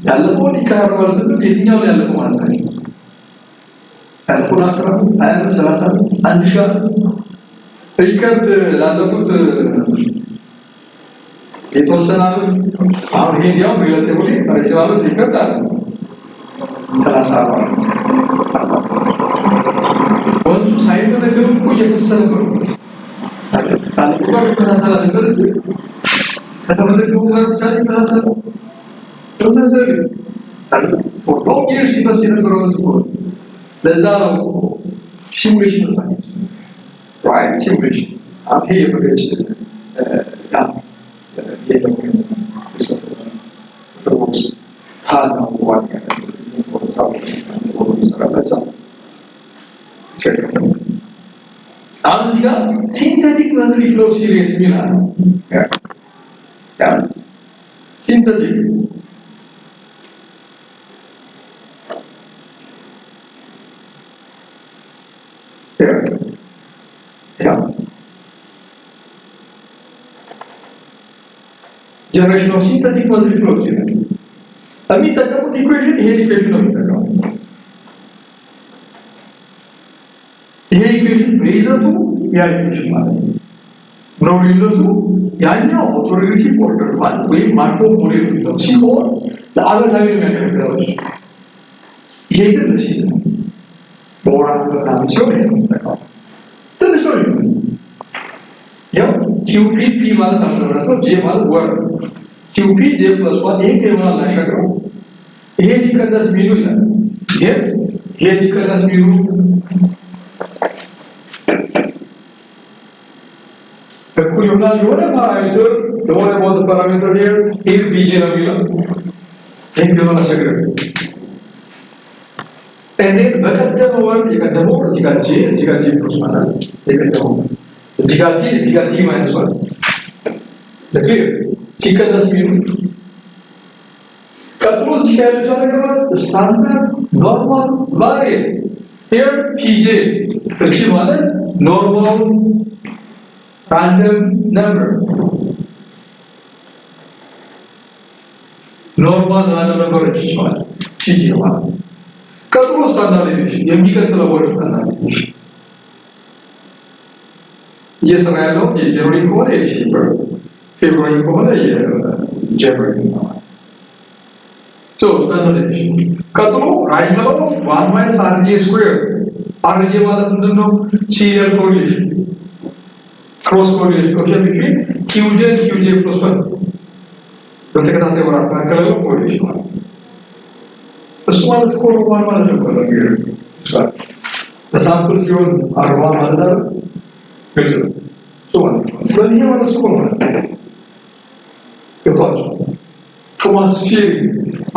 ያለፈውን ይቀራረባል ስንል የትኛውን ያለፈው ማለት ነው? ያለፈውን 10 ዓመት፣ 20 ዓመት፣ 30 ዓመት፣ 1000 ዓመት record ላለፉት የተወሰነ ዓመት። አሁን ይሄ እንዲያውም relatively ረጅም ዓመት record አለ፣ 30 ዓመት። ወንዙ ሳይመዘገብ እኮ እየፈሰሰ ነበር። ካለፈው ጋር ይመሳሰላል ነበር እንጂ ከተመዘገቡ ጋር ብቻ ይመሳሰላል። ተመሳሰለ for long years ሲፈስ የነበረው ወንዝ እኮ ነው። ለዛ ነው simulation መስራት፣ right? Simulation። አሁን ይሄ የመገጭ dam ቦክስ ታዝ ነው ዋና ይሰራላቸው። አሁን እዚህ ጋር synthetic monthly flow series የሚል አለ። Yeah, synthetic yeah generation of synthetic monthly flow ይላል። የሚጠቀሙት equation ይሄን equation ነው የሚጠቀሙት። ይሄ equation በይዘቱ ያ equation ማለት ነው። ነው ልዩነቱ? ያኛው autoregressive order ማለት ወይም Markov model የሚለው ሲሆን ለአመታዊ ነው የሚያገለግለው እሱ። ይሄ ግን ለ season በወራት ምናምን ሲሆን ይሄ ነው የሚጠቀመው። ትንሽ ነው ልዩነቱ። ያው Qp፣ P ማለት ዓመተ ምህረት ነው። J ማለት ወር። Qp J plus one ይሄ ከይሆናል አሻግረው ይሄ ሲቀነስ mean ኡ ይላል። ይሄ ሲቀነስ mean ኡ እኩል ይሆናል የሆነ parameter የሆነ ቦታ parameter here Bj ነው የሚለው። ይሄን ቢሆን አሻግረው እንዴት በቀደመው ወር የቀደመው እዚህ ጋር J፣ እዚህ ጋር J plus one አለ። የቀደመው እዚህ ጋር T፣ እዚህ ጋር T minus one clear ሲቀነስ mean ኡ። ቀጥሎ እዚህ ጋር ያለችው ነገር ማለት standard normal variate here Pj እቺ ማለት normal random number፣ normal random number እቺ ማለት Pj ማለት። ቀጥሎ standard deviation፣ የሚቀጥለው ወር standard deviation። እየሰራ ያለሁት የ January ከሆነ የ December፣ February ከሆነ የ January ነው። So standard deviation። ቀጥሎ radical of 1 minus Rj square። Rj ማለት ምንድን ነው? Serial correlation፣ cross correlation coefficient between Qj, Qj plus 1፣ በተከታታይ ወራት መካከል ያለው correlation ማለት። እሱ ማለት እኮ rho one ማለት እኮ ነው። በ sample ሲሆን R one ማለት አይደል? ግልጽ ነው። እሱ ማለት ነው። ስለዚህ ይሄ ማለት እሱ ማለት ነው። ገብቷችሁ? Thomas Filling፣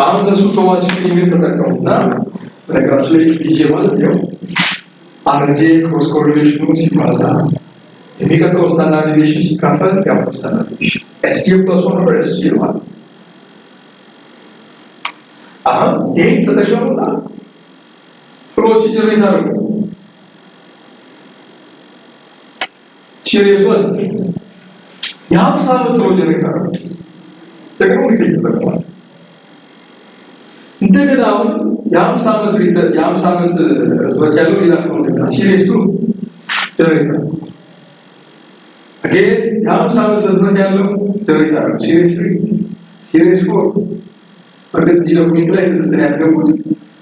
አሁን እነሱ Thomas Filling ን ተጠቀሙና፣ በነገራችን ላይ Pj ማለት ያው Rj cross correlation ኑ ሲባዛ የሚቀጥለው standard deviation ሲካፈል ያው standard deviation Sj plus one over Sj ማለት ነው። አሁን ይሄን ተጠቀሙና flow ዎች generate አድርጉ። Series one የ50 ዓመት flow generate አድርጉ። ደግሞ leakage ተጠቅሟል። እንደገና አሁን የ50 ዓመት የ50 ዓመት ርዝመት ያለው ሌላ flow እንደገና series two generate አድርጉ። Again የ50 ዓመት ርዝመት ያለው generate አድርጉ። Series three፣ series four። በእርግጥ እዚህ document ላይ ስድስትን ያስገቡት፣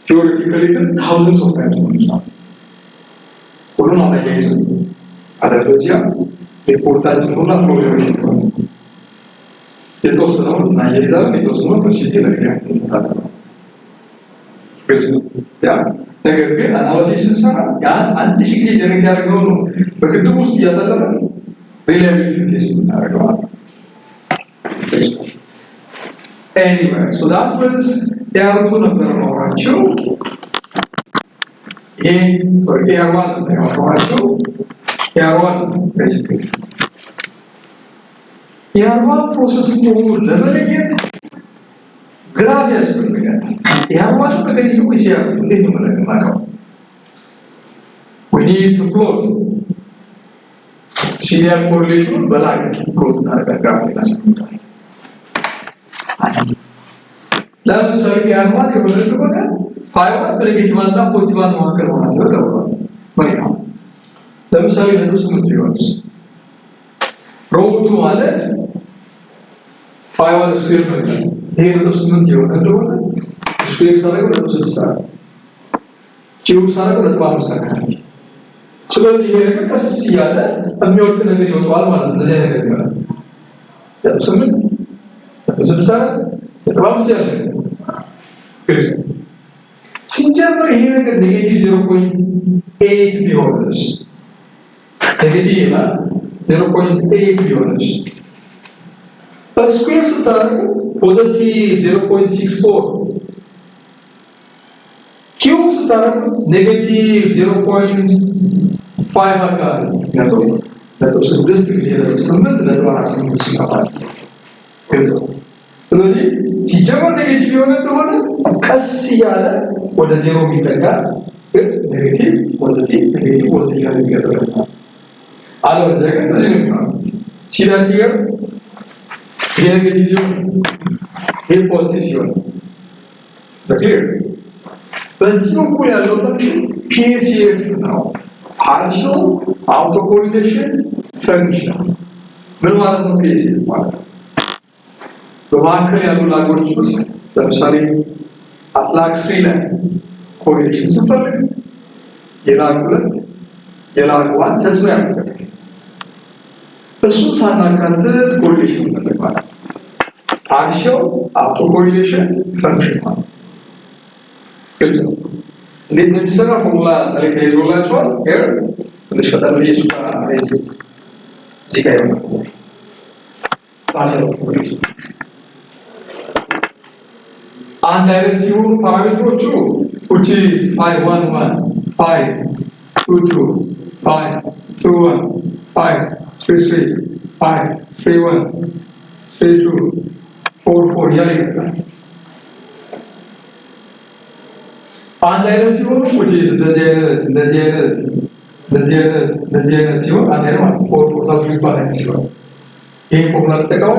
theoretically ግን thousands of times ነው የሚሰራው። ሁሉን አላያይዝም። አለበለዚያ ሪፖርታችን ሁላ problem ይሆናል። የተወሰነውን እናያይዛለን፣ የተወሰነውን በ CT ለክሊያንት እንመጣለን። ያ ነገር ግን analysis ስንሰራ ያን 1000 ጊዜ generate ያደርገው ነው በቅድም ውስጥ እያሳለፈ reliability test እናደርገዋለን። Anyway, so that was AR2 ነበር ማወራቸው። ይሄ sorry AR1 ነበር ያወራኋቸው። AR1 basically AR1 process መሆኑን ለመለየት graph ያስፈልጋል። AR1 ተገኘ ወይስ AR2 እንዴት ነው የምናውቀው? We need to plot serial correlation ኑን በ lag plot እናደርጋለን፣ graph ላይ እናስቀምጣለን። ለምሳሌ AR1 የሆነ እንደሆነ phi one በ negative አንድ እና positive አንድ መካከል መሆን አለበት ተብሏል። መልካም። ለምሳሌ 0.8 ቢሆንስ? Rho two ማለት phi one square ነው ይላል። ይሄ 0.8 የሆነ እንደሆነ square ሳደርገው 0.64፣ cube ሳደርገው 0.5 አካባቢ። ስለዚህ ይሄ ነገር ቀስ እያለ የሚወድቅ ነገር ይወጣዋል ማለት ነው። እንደዚህ አይነት ነገር ይሆናል። 0.8፣ 0.64፣ 0.5 ያለ ግልጽ። ሲጀምር ይሄ ነገር negative 0.8 ቢሆንስ? Negative ይላል። 0.8 ቢሆንስ? በ square ስታደርጉ positive 0.64፣ cube ስታደርጉ negative 0.5 አካባቢ፣ ምክንያቱም 0.6 ጊዜ 0.8 0.48 ይመጣል። ግልጽ ነው። ስለዚህ ሲጀመር negative የሆነ እንደሆነ ቀስ እያለ ወደ ዜሮ የሚጠጋ ግን negative positive negative positive እያለ የሚቀጥል፣ አለበለዚያ ግን እንደዚህ ነው የሚሆነው። ሲዳት here ይሄ negative ሲሆን ይሄ positive ሲሆን clear። በዚህ በኩል ያለው function PACF ነው። Partial autocorrelation function ምን ማለት ነው? PACF ማለት በመካከል ያሉ lag ኦች ውስጥ ለምሳሌ at lag three ላይ correlation ስንፈልግ የ lag ሁለት የ lag one ተጽዕኖ ያደርጋል። እሱን ሳናካትት correlation እንፈልጋለን። Partial autocorrelation function ማለት ግልጽ ነው። እንዴት እንደሚሰራ ፎርሙላ ዛሬ ተይዞላችኋል። Here ትንሽ ፈጠን ብዬ እሱ ጋር እዚህ ጋር ይሆናል። Partial autocorrelation አንድ አይነት ሲሆኑ parameter ኦቹ which is 5 1 1 5 2 2 5 2 1 5 3 3 5 3 1 3 2 4 4 እያለ ይቀጥላል። አንድ አይነት ሲሆኑ which is እንደዚህ አይነት፣ እንደዚህ አይነት፣ እንደዚህ አይነት፣ እንደዚህ አይነት ሲሆን፣ አንድ አይነት ማለት 4 4 ሳት የሚባል አይነት ሲሆን ይሄን ፎርሙላ ተጠቀሙ።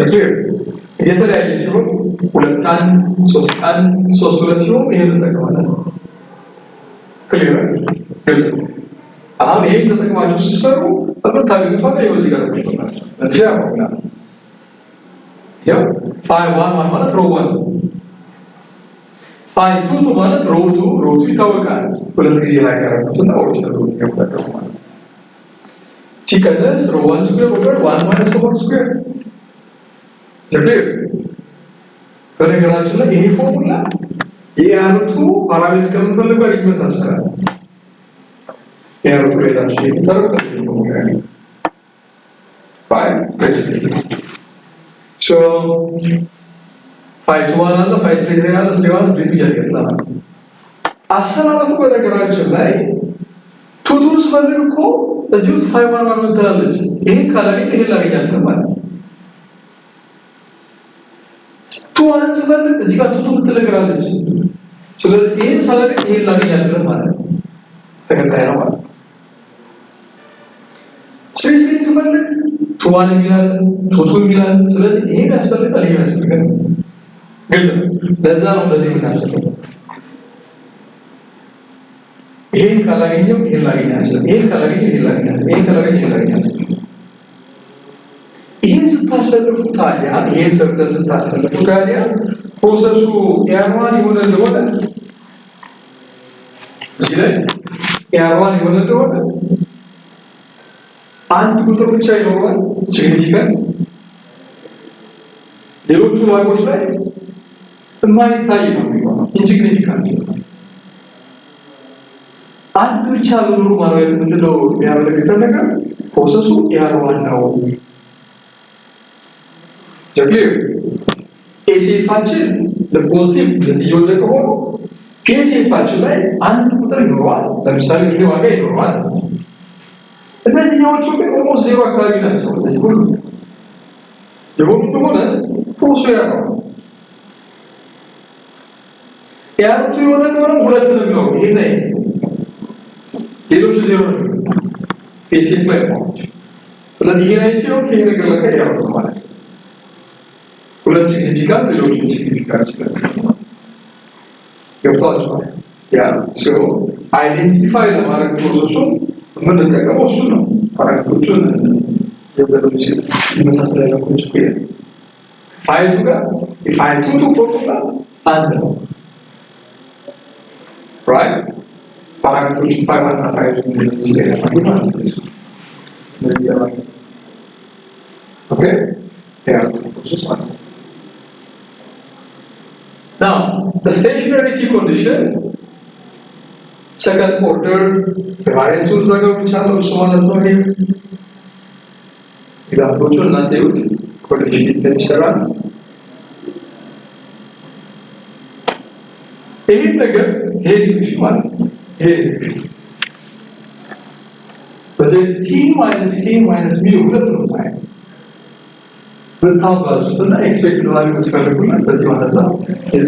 Clear። የተለያየ ሲሆን 2 1፣ 3 1፣ 3 2 ሲሆን ይሄን እንጠቀማለን። Clear፣ ግልጽ ነው። አሁን ይሄን ተጠቅማችሁ ስትሰሩ የምታገኙት ዋጋ ይኸው እዚህ ጋር ተቀምጦላችሁ እንጂ ያቆምና ያው phi one one ማለት rho one፣ phi two two ማለት rho two፣ rho two ይታወቃል። ሁለት ጊዜ ላይ ያደረጉት እና original rho የሚያወጣው ማለት ሲቀነስ rho one square over one minus rho one square። Clear። በነገራችን ላይ ይሄ ፎርሙላ የ AR2 parameter ከምንፈልግ ጋር ይመሳሰላል። AR2 ሌላችሁ የምታደርጉት ፎርሙላ ነው። Right, basically. So phi 2 1 አለ፣ phi 3 3 አለ፣ 3 1 3 2 እያለ ይቀጥላል። አሰላለፉ በነገራችን ላይ 2 2 ን ስፈልግ እኮ እዚህ ውስጥ phi 1 1 ትላለች። ይሄን ካላገኘ ይሄን ላገኝ አልችልም ማለት ነው። 2 1 ን ስፈልግ እዚህ ጋር 2 2 የምትል። ስለዚህ ይሄን ሳላገኝ ይሄን ላገኝ አልችልም ማለት ነው። ተከታይ ነው ማለት ነው። 3 3 ስፈልግ 2 1 የሚላል፣ 2 2 የሚላል። ስለዚህ ይሄን ያስፈልጋል፣ ይሄን ያስፈልጋል። ግልጽ ነው። ለዛ ነው እንደዚህ የምናስበው። ይሄን ካላገኘው ይሄን ላገኝ አልችልም፣ ይሄን ካላገኘው ይሄን ላገኝ አልችልም፣ ይሄን ካላገኘው ይሄን ላገኝ አልችልም። ይሄን ስታሰልፉ ታዲያ፣ ይሄን ሰርተን ስታሰልፉ ታዲያ process ኡ AR1 የሆነ እንደሆነ፣ እዚህ ላይ AR1 የሆነ እንደሆነ አንድ ቁጥር ብቻ ይኖረዋል significant፣ ሌሎቹ lag ኦች ላይ የማይታይ ነው የሚሆነው፣ insignificant ይሆናል። አንድ ብቻ መኖሩ ማለት ምንድነው የሚያመለክተው ነገር? Process ኡ AR1 ነው። Clear? PCF ኣችን ለ positive እንደዚህ እየወደቀ ሆኖ PCF ኣችን ላይ አንድ ቁጥር ይኖረዋል። ለምሳሌ ይሄ ዋጋ ይኖረዋል። እነዚህኛዎቹ ግን almost ዜሮ አካባቢ ናቸው። እነዚህ ሁሉ የሆኑ እንደሆነ process ኡ AR ነው። AR2 የሆነ እንደሆነ ሁለት ነው የሚኖረው። ይሄና ይሄ፣ ሌሎቹ ዜሮ ነው PCF ላይ ነው። ስለዚህ ይሄን አይቼ okay ይሄ ነገር ለካ AR ነው ማለት ነው። ሁለት significant፣ ሌሎቹ significant ይችላል። ገብቷቸዋል። Yeah, so identify ለማድረግ process ኡን የምንጠቀመው እሱ ነው። Parameter ኦቹን የበሎች ይመሳሰል ያለኮች እኮ phi 2 ጋር የ phi 2 2 ፎርሙላ አንድ ነው። Right, parameter ኦቹ phi 1 እና phi 2 እንደዚህ ላይ ያሉ ማለት ነው። እንደዚህ ያሉ okay yeah process ማለት ነው። Now, the stationarity condition, second order variance ኡን ዘጋው ብቻ ነው እሱ ማለት ነው። ይሄ example ኦቹን እናንተ ይዩት፣ correlation እንደሚሰራ። ይሄን ነገር፣ ይሄ equation ማለት ነው። ይሄ equation በዚህ t minus k minus mu ሁለት ነው ማለት ብታባዙት እና expected value ብትፈልጉለት በዚህ ማለት ነው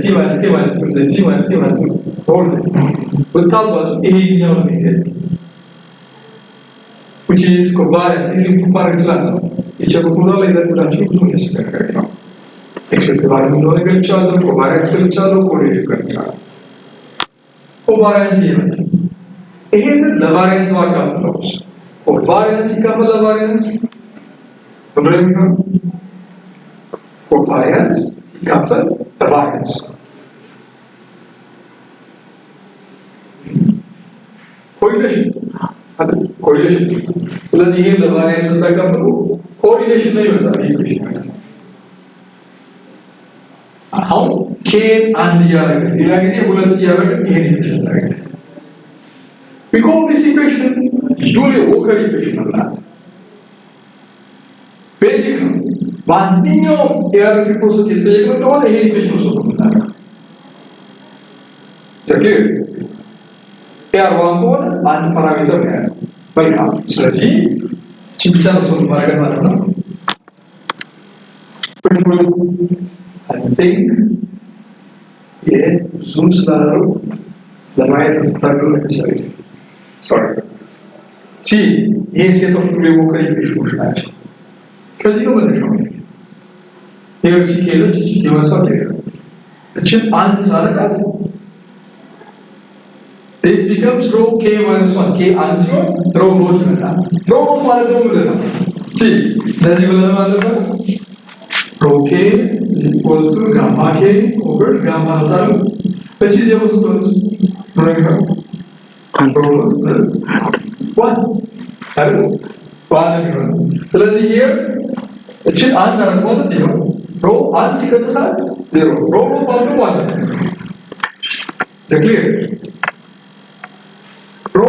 t minus k minus mu t minus k minus mu whole ብታባዙት ይሄኛው ነው የሚገኝ፣ which is covariant, easily proof ማድረግ ይችላል። የቸሩ ላይ ለሁላችሁ ብዙ ያስቸገረ ነው። Expected value እንደሆነ ገልጫለሁ፣ covariance ገልጫለሁ፣ correlation ገልጫለሁ። Covariance ይመጣል። ይሄንን ለ variance ባካፍለው covariance ሲካፈል ለ variance ምንድን ነው የሚሆነው? Covariance ሲካፈል ለ variance correlation አይደል? Correlation። ስለዚህ ይሄን ለ variance ስታካፍሉ correlation ነው ይመጣል። Equation ይመጣል። አሁን k ን አንድ እያደረግን ሌላ ጊዜ ሁለት እያደረግን ይሄን equation እናገኛለን። We call this equation Julia Walker equation እንላለን። Basic ነው። ማንኛውም ARP process የተጠየቅነው እንደሆነ ይሄን equation ነው solve የምናደርገው። Clear? AR1 ከሆነ አንድ parameter ነው ያለው። መልካም። ስለዚህ እቺን ብቻ ነው solve ማድረግ ማለት ነው። I think ይሄ zoom ስላደረጉ ለማየት የምትታገሉ ለምሳሌ sorry see ይሄ set of Julia Walker equation ኦች ናቸው። ከዚህ ነው መነሻው። ሌሎች ኬሎች ኬመሳ እችን አንድ ሳረጋት this becomes rho k minus 1፣ k አንድ ሲሆን rho naught ይመጣል። Rho naught ማለት ደግሞ ምንድን ነው? See እንደዚህ ብለን ማለት ነው rho k is equal to gamma k over gamma naught አለ። እቺ ዜሮ ስትሆንስ ምን ነው? Rho naught 1 አይደል? One የሚሆነው። ስለዚህ here እቺን አንድ አደረግ ማለት ይኸው rho አንድ ሲቀንሳል 0. Rho naught ማለት ደግሞ አንድ ነው። Is it clear? Rho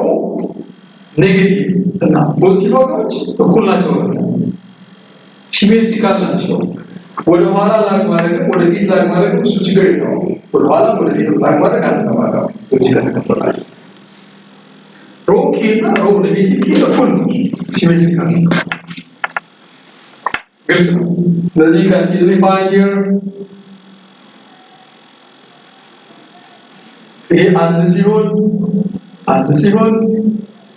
negative እና positive ዋጋዎች እኩል ናቸው ማለት ነው። Symmetrical ናቸው። ወደ ኋላ lag ማድረግም ወደ ፊት lag ማድረግም እሱ ችግር የለውም። ወደ ኋላ ወደ ፊት lag ማድረግ አንድ ነው ዋጋው እዚህ ጋር ተቀምጦላቸው rho k እና rho negative k እኩል ነው፣ symmetrical ግልጽ ነው። ስለዚህ can easily find here ይሄ አንድ ሲሆን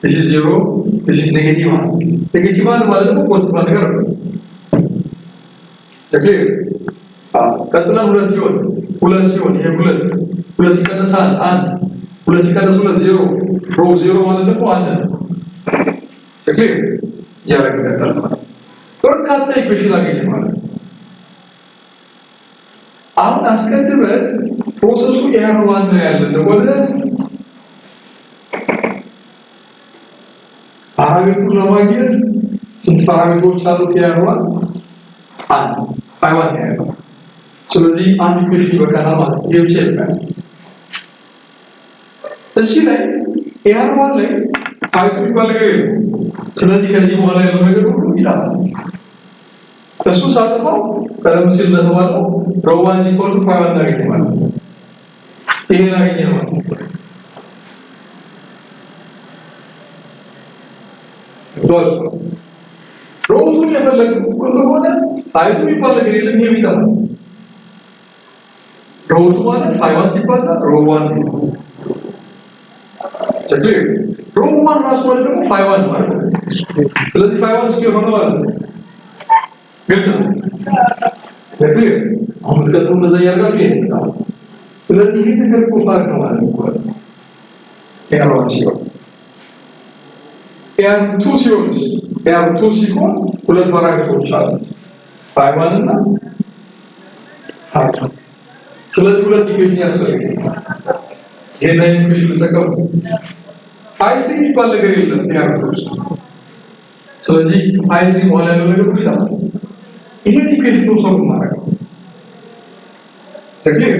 this is 0, this is negative 1. Negative 1 ማለት ደግሞ positive አንድ ነገር ነው። Clear? ቀጥለን ሁለት ሲሆን ይሄ ሁለት ሁለት ሲቀነስ አንድ አንድ ሁለት ሲቀነስ ሁለት ዜሮ rho ዜሮ ማለት ደግሞ አንድ ነው። Clear? እያደረግን ይቀጥላል ማለት ነው። በርካታ equation አገኘ ማለት ነው። አሁን አስቀድመን process ኡ AR one ነው ያለን ወደ parameter ኡን ለማግኘት ስንት parameter ኦች አሉት? AR one አንድ phi one ነው ያለው። ስለዚህ አንድ equation ይበቃናል ማለት ነው። ይሄ ብቻ ይበቃል። እዚህ ላይ AR one ላይ phi two የሚባል ነገር የለም። ስለዚህ ከዚህ በኋላ ያለው ነገር ሁሉ ይጠፋል። እሱ ሳጥፋው ቀደም ሲል እንደተባለው rho one is equal to phi one እናገኘ ማለት ነው። ይሄን አገኘ ማለት ነው። Rho two ን የፈለግነው እንደሆነ phi two የሚባል ነገር የለም። ይሄ ይጠፋል። Rho two ማለት phi one ሲባዛ rho one ነው። Clear? Rho one ራሱ ማለት ደግሞ phi one ማለት ነው። ስለዚህ phi one square ሆነ ማለት ነው። ግልጽ ነው። Clear? አሁን የምትቀጥሉ እንደዛ እያደረጋችሁ ይሄን ነው። ስለዚህ ይሄ ነገር እኮ ፋግ ነው ማለት ነው። AR one ሲሆን AR two ሲሆንስ AR two ሲሆን ሁለት parameter ኦች አሉ phi one እና phi two። ስለዚህ ሁለት equation ያስፈልጋል። ይሄን equation ልጠቀሙ። Phi three የሚባል ነገር የለም AR two ውስጥ። ስለዚህ phi three በኋላ ያለው ነገር ሁሉ ይጠፋል። ይሄን equation ነው solve ማድረግ ነው። Clear?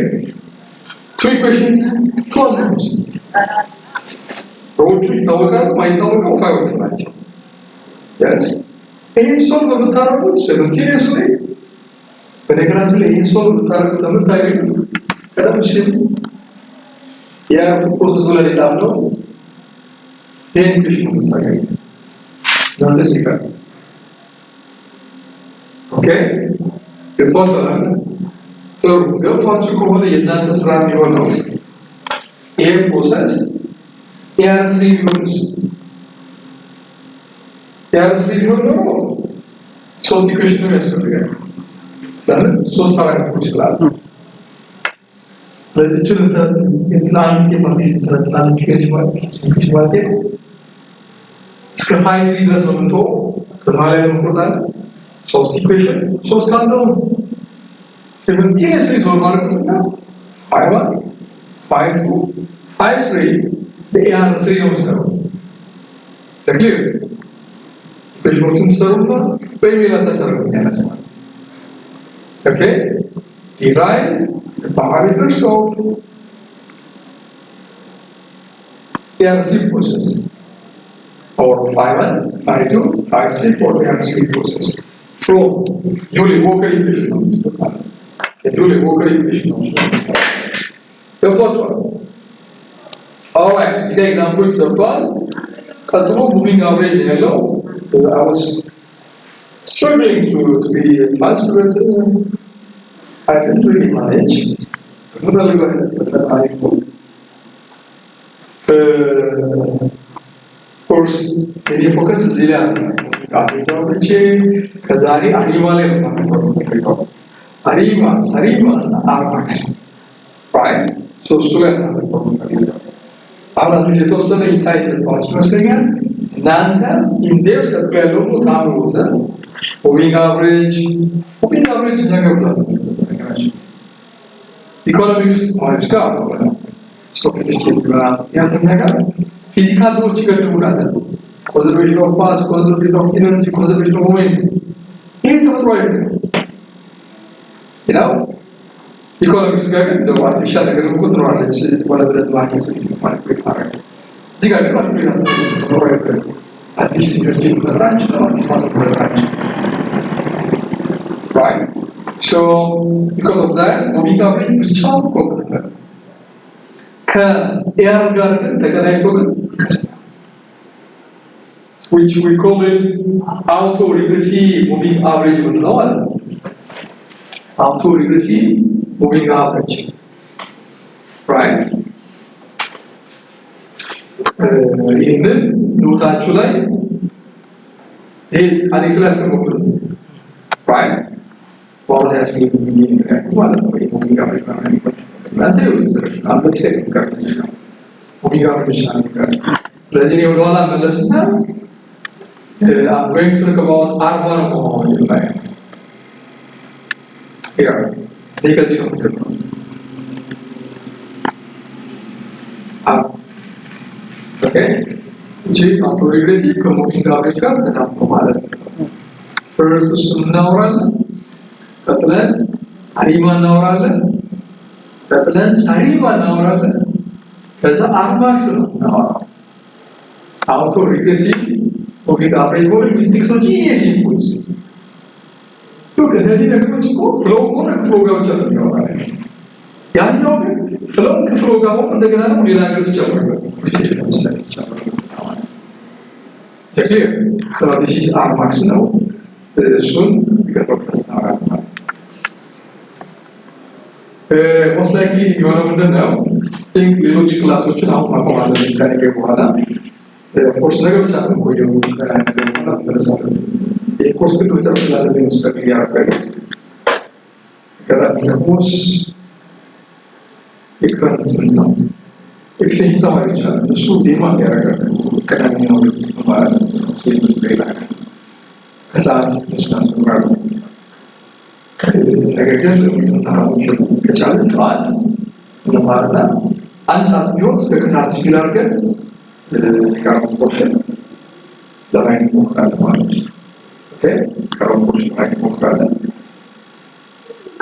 Two equations, two unknowns. Rho ዎቹ ይታወቃሉ፣ ማይታወቀው phi ዎቹ ናቸው። Yes, ይህን solve በምታደርጉት simultaneously በነገራችን ላይ ይህን solve ብታደርጉት የምታገኙት ቀደም ሲል የ process ብለን የጻፍነው ይህን equation ነው የምታገኙት። እናንተ ሲቀር okay ገብቷችኋል? ጥሩ ገብቷችሁ ከሆነ የእናንተ ስራ የሚሆነው ይሄ process AR three ቢሆንስ AR three ቢሆን ኖሮ ሶስት equation ነው ያስፈልጋል። ለምን ሶስት parameter ኦች ስላሉ። ስለዚህ እችን እንትን አንድ step at least እንትን አንድ equation ማለት ነው እስከ phi three ድረስ ነው የምንተወው። ከዛ ላይ ነው እንቆርጣለን። ሶስት equation ሶስት አንደው simultaneously solve ማድረግና phi one phi two phi three በ AR three ነው የሚሰራው። Clear? Equation ኦቹን ትሰሩና በኢሜል ታሰሩኛላችሁ ማለት okay derive the parameters of AR3 process or phi 1, phi 2, phi 3 for AR3 process from Jolly Walker equation ነው። የ Jolly Walker equation ነው። ገብቷችኋል? Alright, እዚህ ጋር example ሰርቷል። ቀጥሎ moving average ነው ያለው። I was struggling to be fast, but I didn't really manage. የምፈልገው አይነት ፍጥነት አሪፍ ነው። ኮርስ የኔ focus እዚህ ላይ አለ። ቃ ከዛሬ ARIMA ላይ ነው የማተኮረው። ARIMA፣ SARIMA እና ARMAX, right? ሶስቱ ላይ ነው የማተኮረው። አሁን at least የተወሰነ insight ሰጥቷችሁ ይመስለኛል። እናንተ in depth ቀጥሎ ያለው ታምሩት። Moving average, moving average እኛ ገብቷል። ኢኮኖሚክስ ተማሪዎች ጋር stock exchange ምናምን ያንተኛ ጋር physical law ዎች ይገድቡናል። Conservation of mass፣ conservation of energy፣ conservation of momentum ይሄ ተፈጥሯዊ ነው። ኢኮኖሚክስ ጋር ግን እንደው artificial ነገር እኮ ትኖራለች ሆነ ብለን market manipulate ማድረግ። እዚህ ጋር ግን manipulate ትኖር አይደለም። አዲስ energy ልንፈጥር አንችልም። አዲስ mass ልንፈጥር አንችልም። Right? So because of that, moving average ብቻውን component ነው። ከ AR ጋር ግን ተቀናጅቶ ግን ይከሰታል, which we call it auto regressive moving average የምንለው ማለት ነው። Auto regressive moving average, right? ይህንን note ኣችሁ ላይ ይሄ annex ላይ ያስቀመጥኩት, right? በአሁን ያስፈልግ ማለት ነው። Moving average ማለት እናንተ ይኸው ዘርፍ አመት ሴ ጋር moving average ነው። ስለዚህ እኔ ወደኋላ መለስና I'm going to talk about ARMA ነው የምናየው here። ይህ ከዚህ ነው የምንጀምረው። ARMA, okay, which is autoregressive ከ moving average ጋር ተዳምሮ ማለት ነው። First እሱን እናወራለን። ቀጥለን ARIMA እናወራለን። ቀጥለን SARIMA እናወራለን። ከዛ ARMAX ነው እናወራው። Auto regressive moving average model with exogenous inputs. Look, እነዚህ ነገሮች እኮ flow ከሆነ flow ጋር ብቻ ነው የሚያወራው። ያኛው ግን flow ከ flow ጋር ሆኖ እንደገና ደግሞ ሌላ ነገር ሲጨምርበት ለምሳሌ ይጨምርበት። Clear? So this is ARMAX ነው። እሱን የሚቀጥለው class እናወራለን ማለት ነው። Most likely የሚሆነው ምንድን ነው? Think ሌሎች class ኦችን አሁን ማቆም አለብን ከነገ በኋላ። ኮርስ ነገ ብቻ ነው የምቆየው። ከነገ በኋላ እመለሳለሁ። ይህ ኮርስ ግን መጨረስ ስላለብኝ ነው struggle እያደረኩ ያለሁት። አጋጣሚ ደግሞ የክረምት ምን ነው extension ተማሪዎች አሉ። እነሱ demand ያደርጋሉ። ቅዳሜ ነው ማለት ነው። ሌላ ከሰዓት እነሱን አስተምራለሁ። ነገር ግን ከቻልን ጠዋት እንማርና አንድ ሰዓት ቢሆን እስከ ከሰዓት spill አድርገን የቀረውን portion ለማየት እንሞክራለን ማለት ነው። Okay, የቀረውን portion ለማየት እንሞክራለን።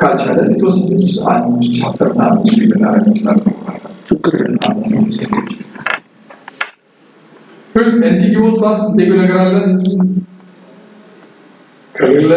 ካልቻለን የተወሰነች አንድ chapter ምናምን spill ልናደርግ እንችላለን ማለት ነው። ችግር የለም። Anything you want to ask? የምትጠይቀው ነገር አለ? ከሌለ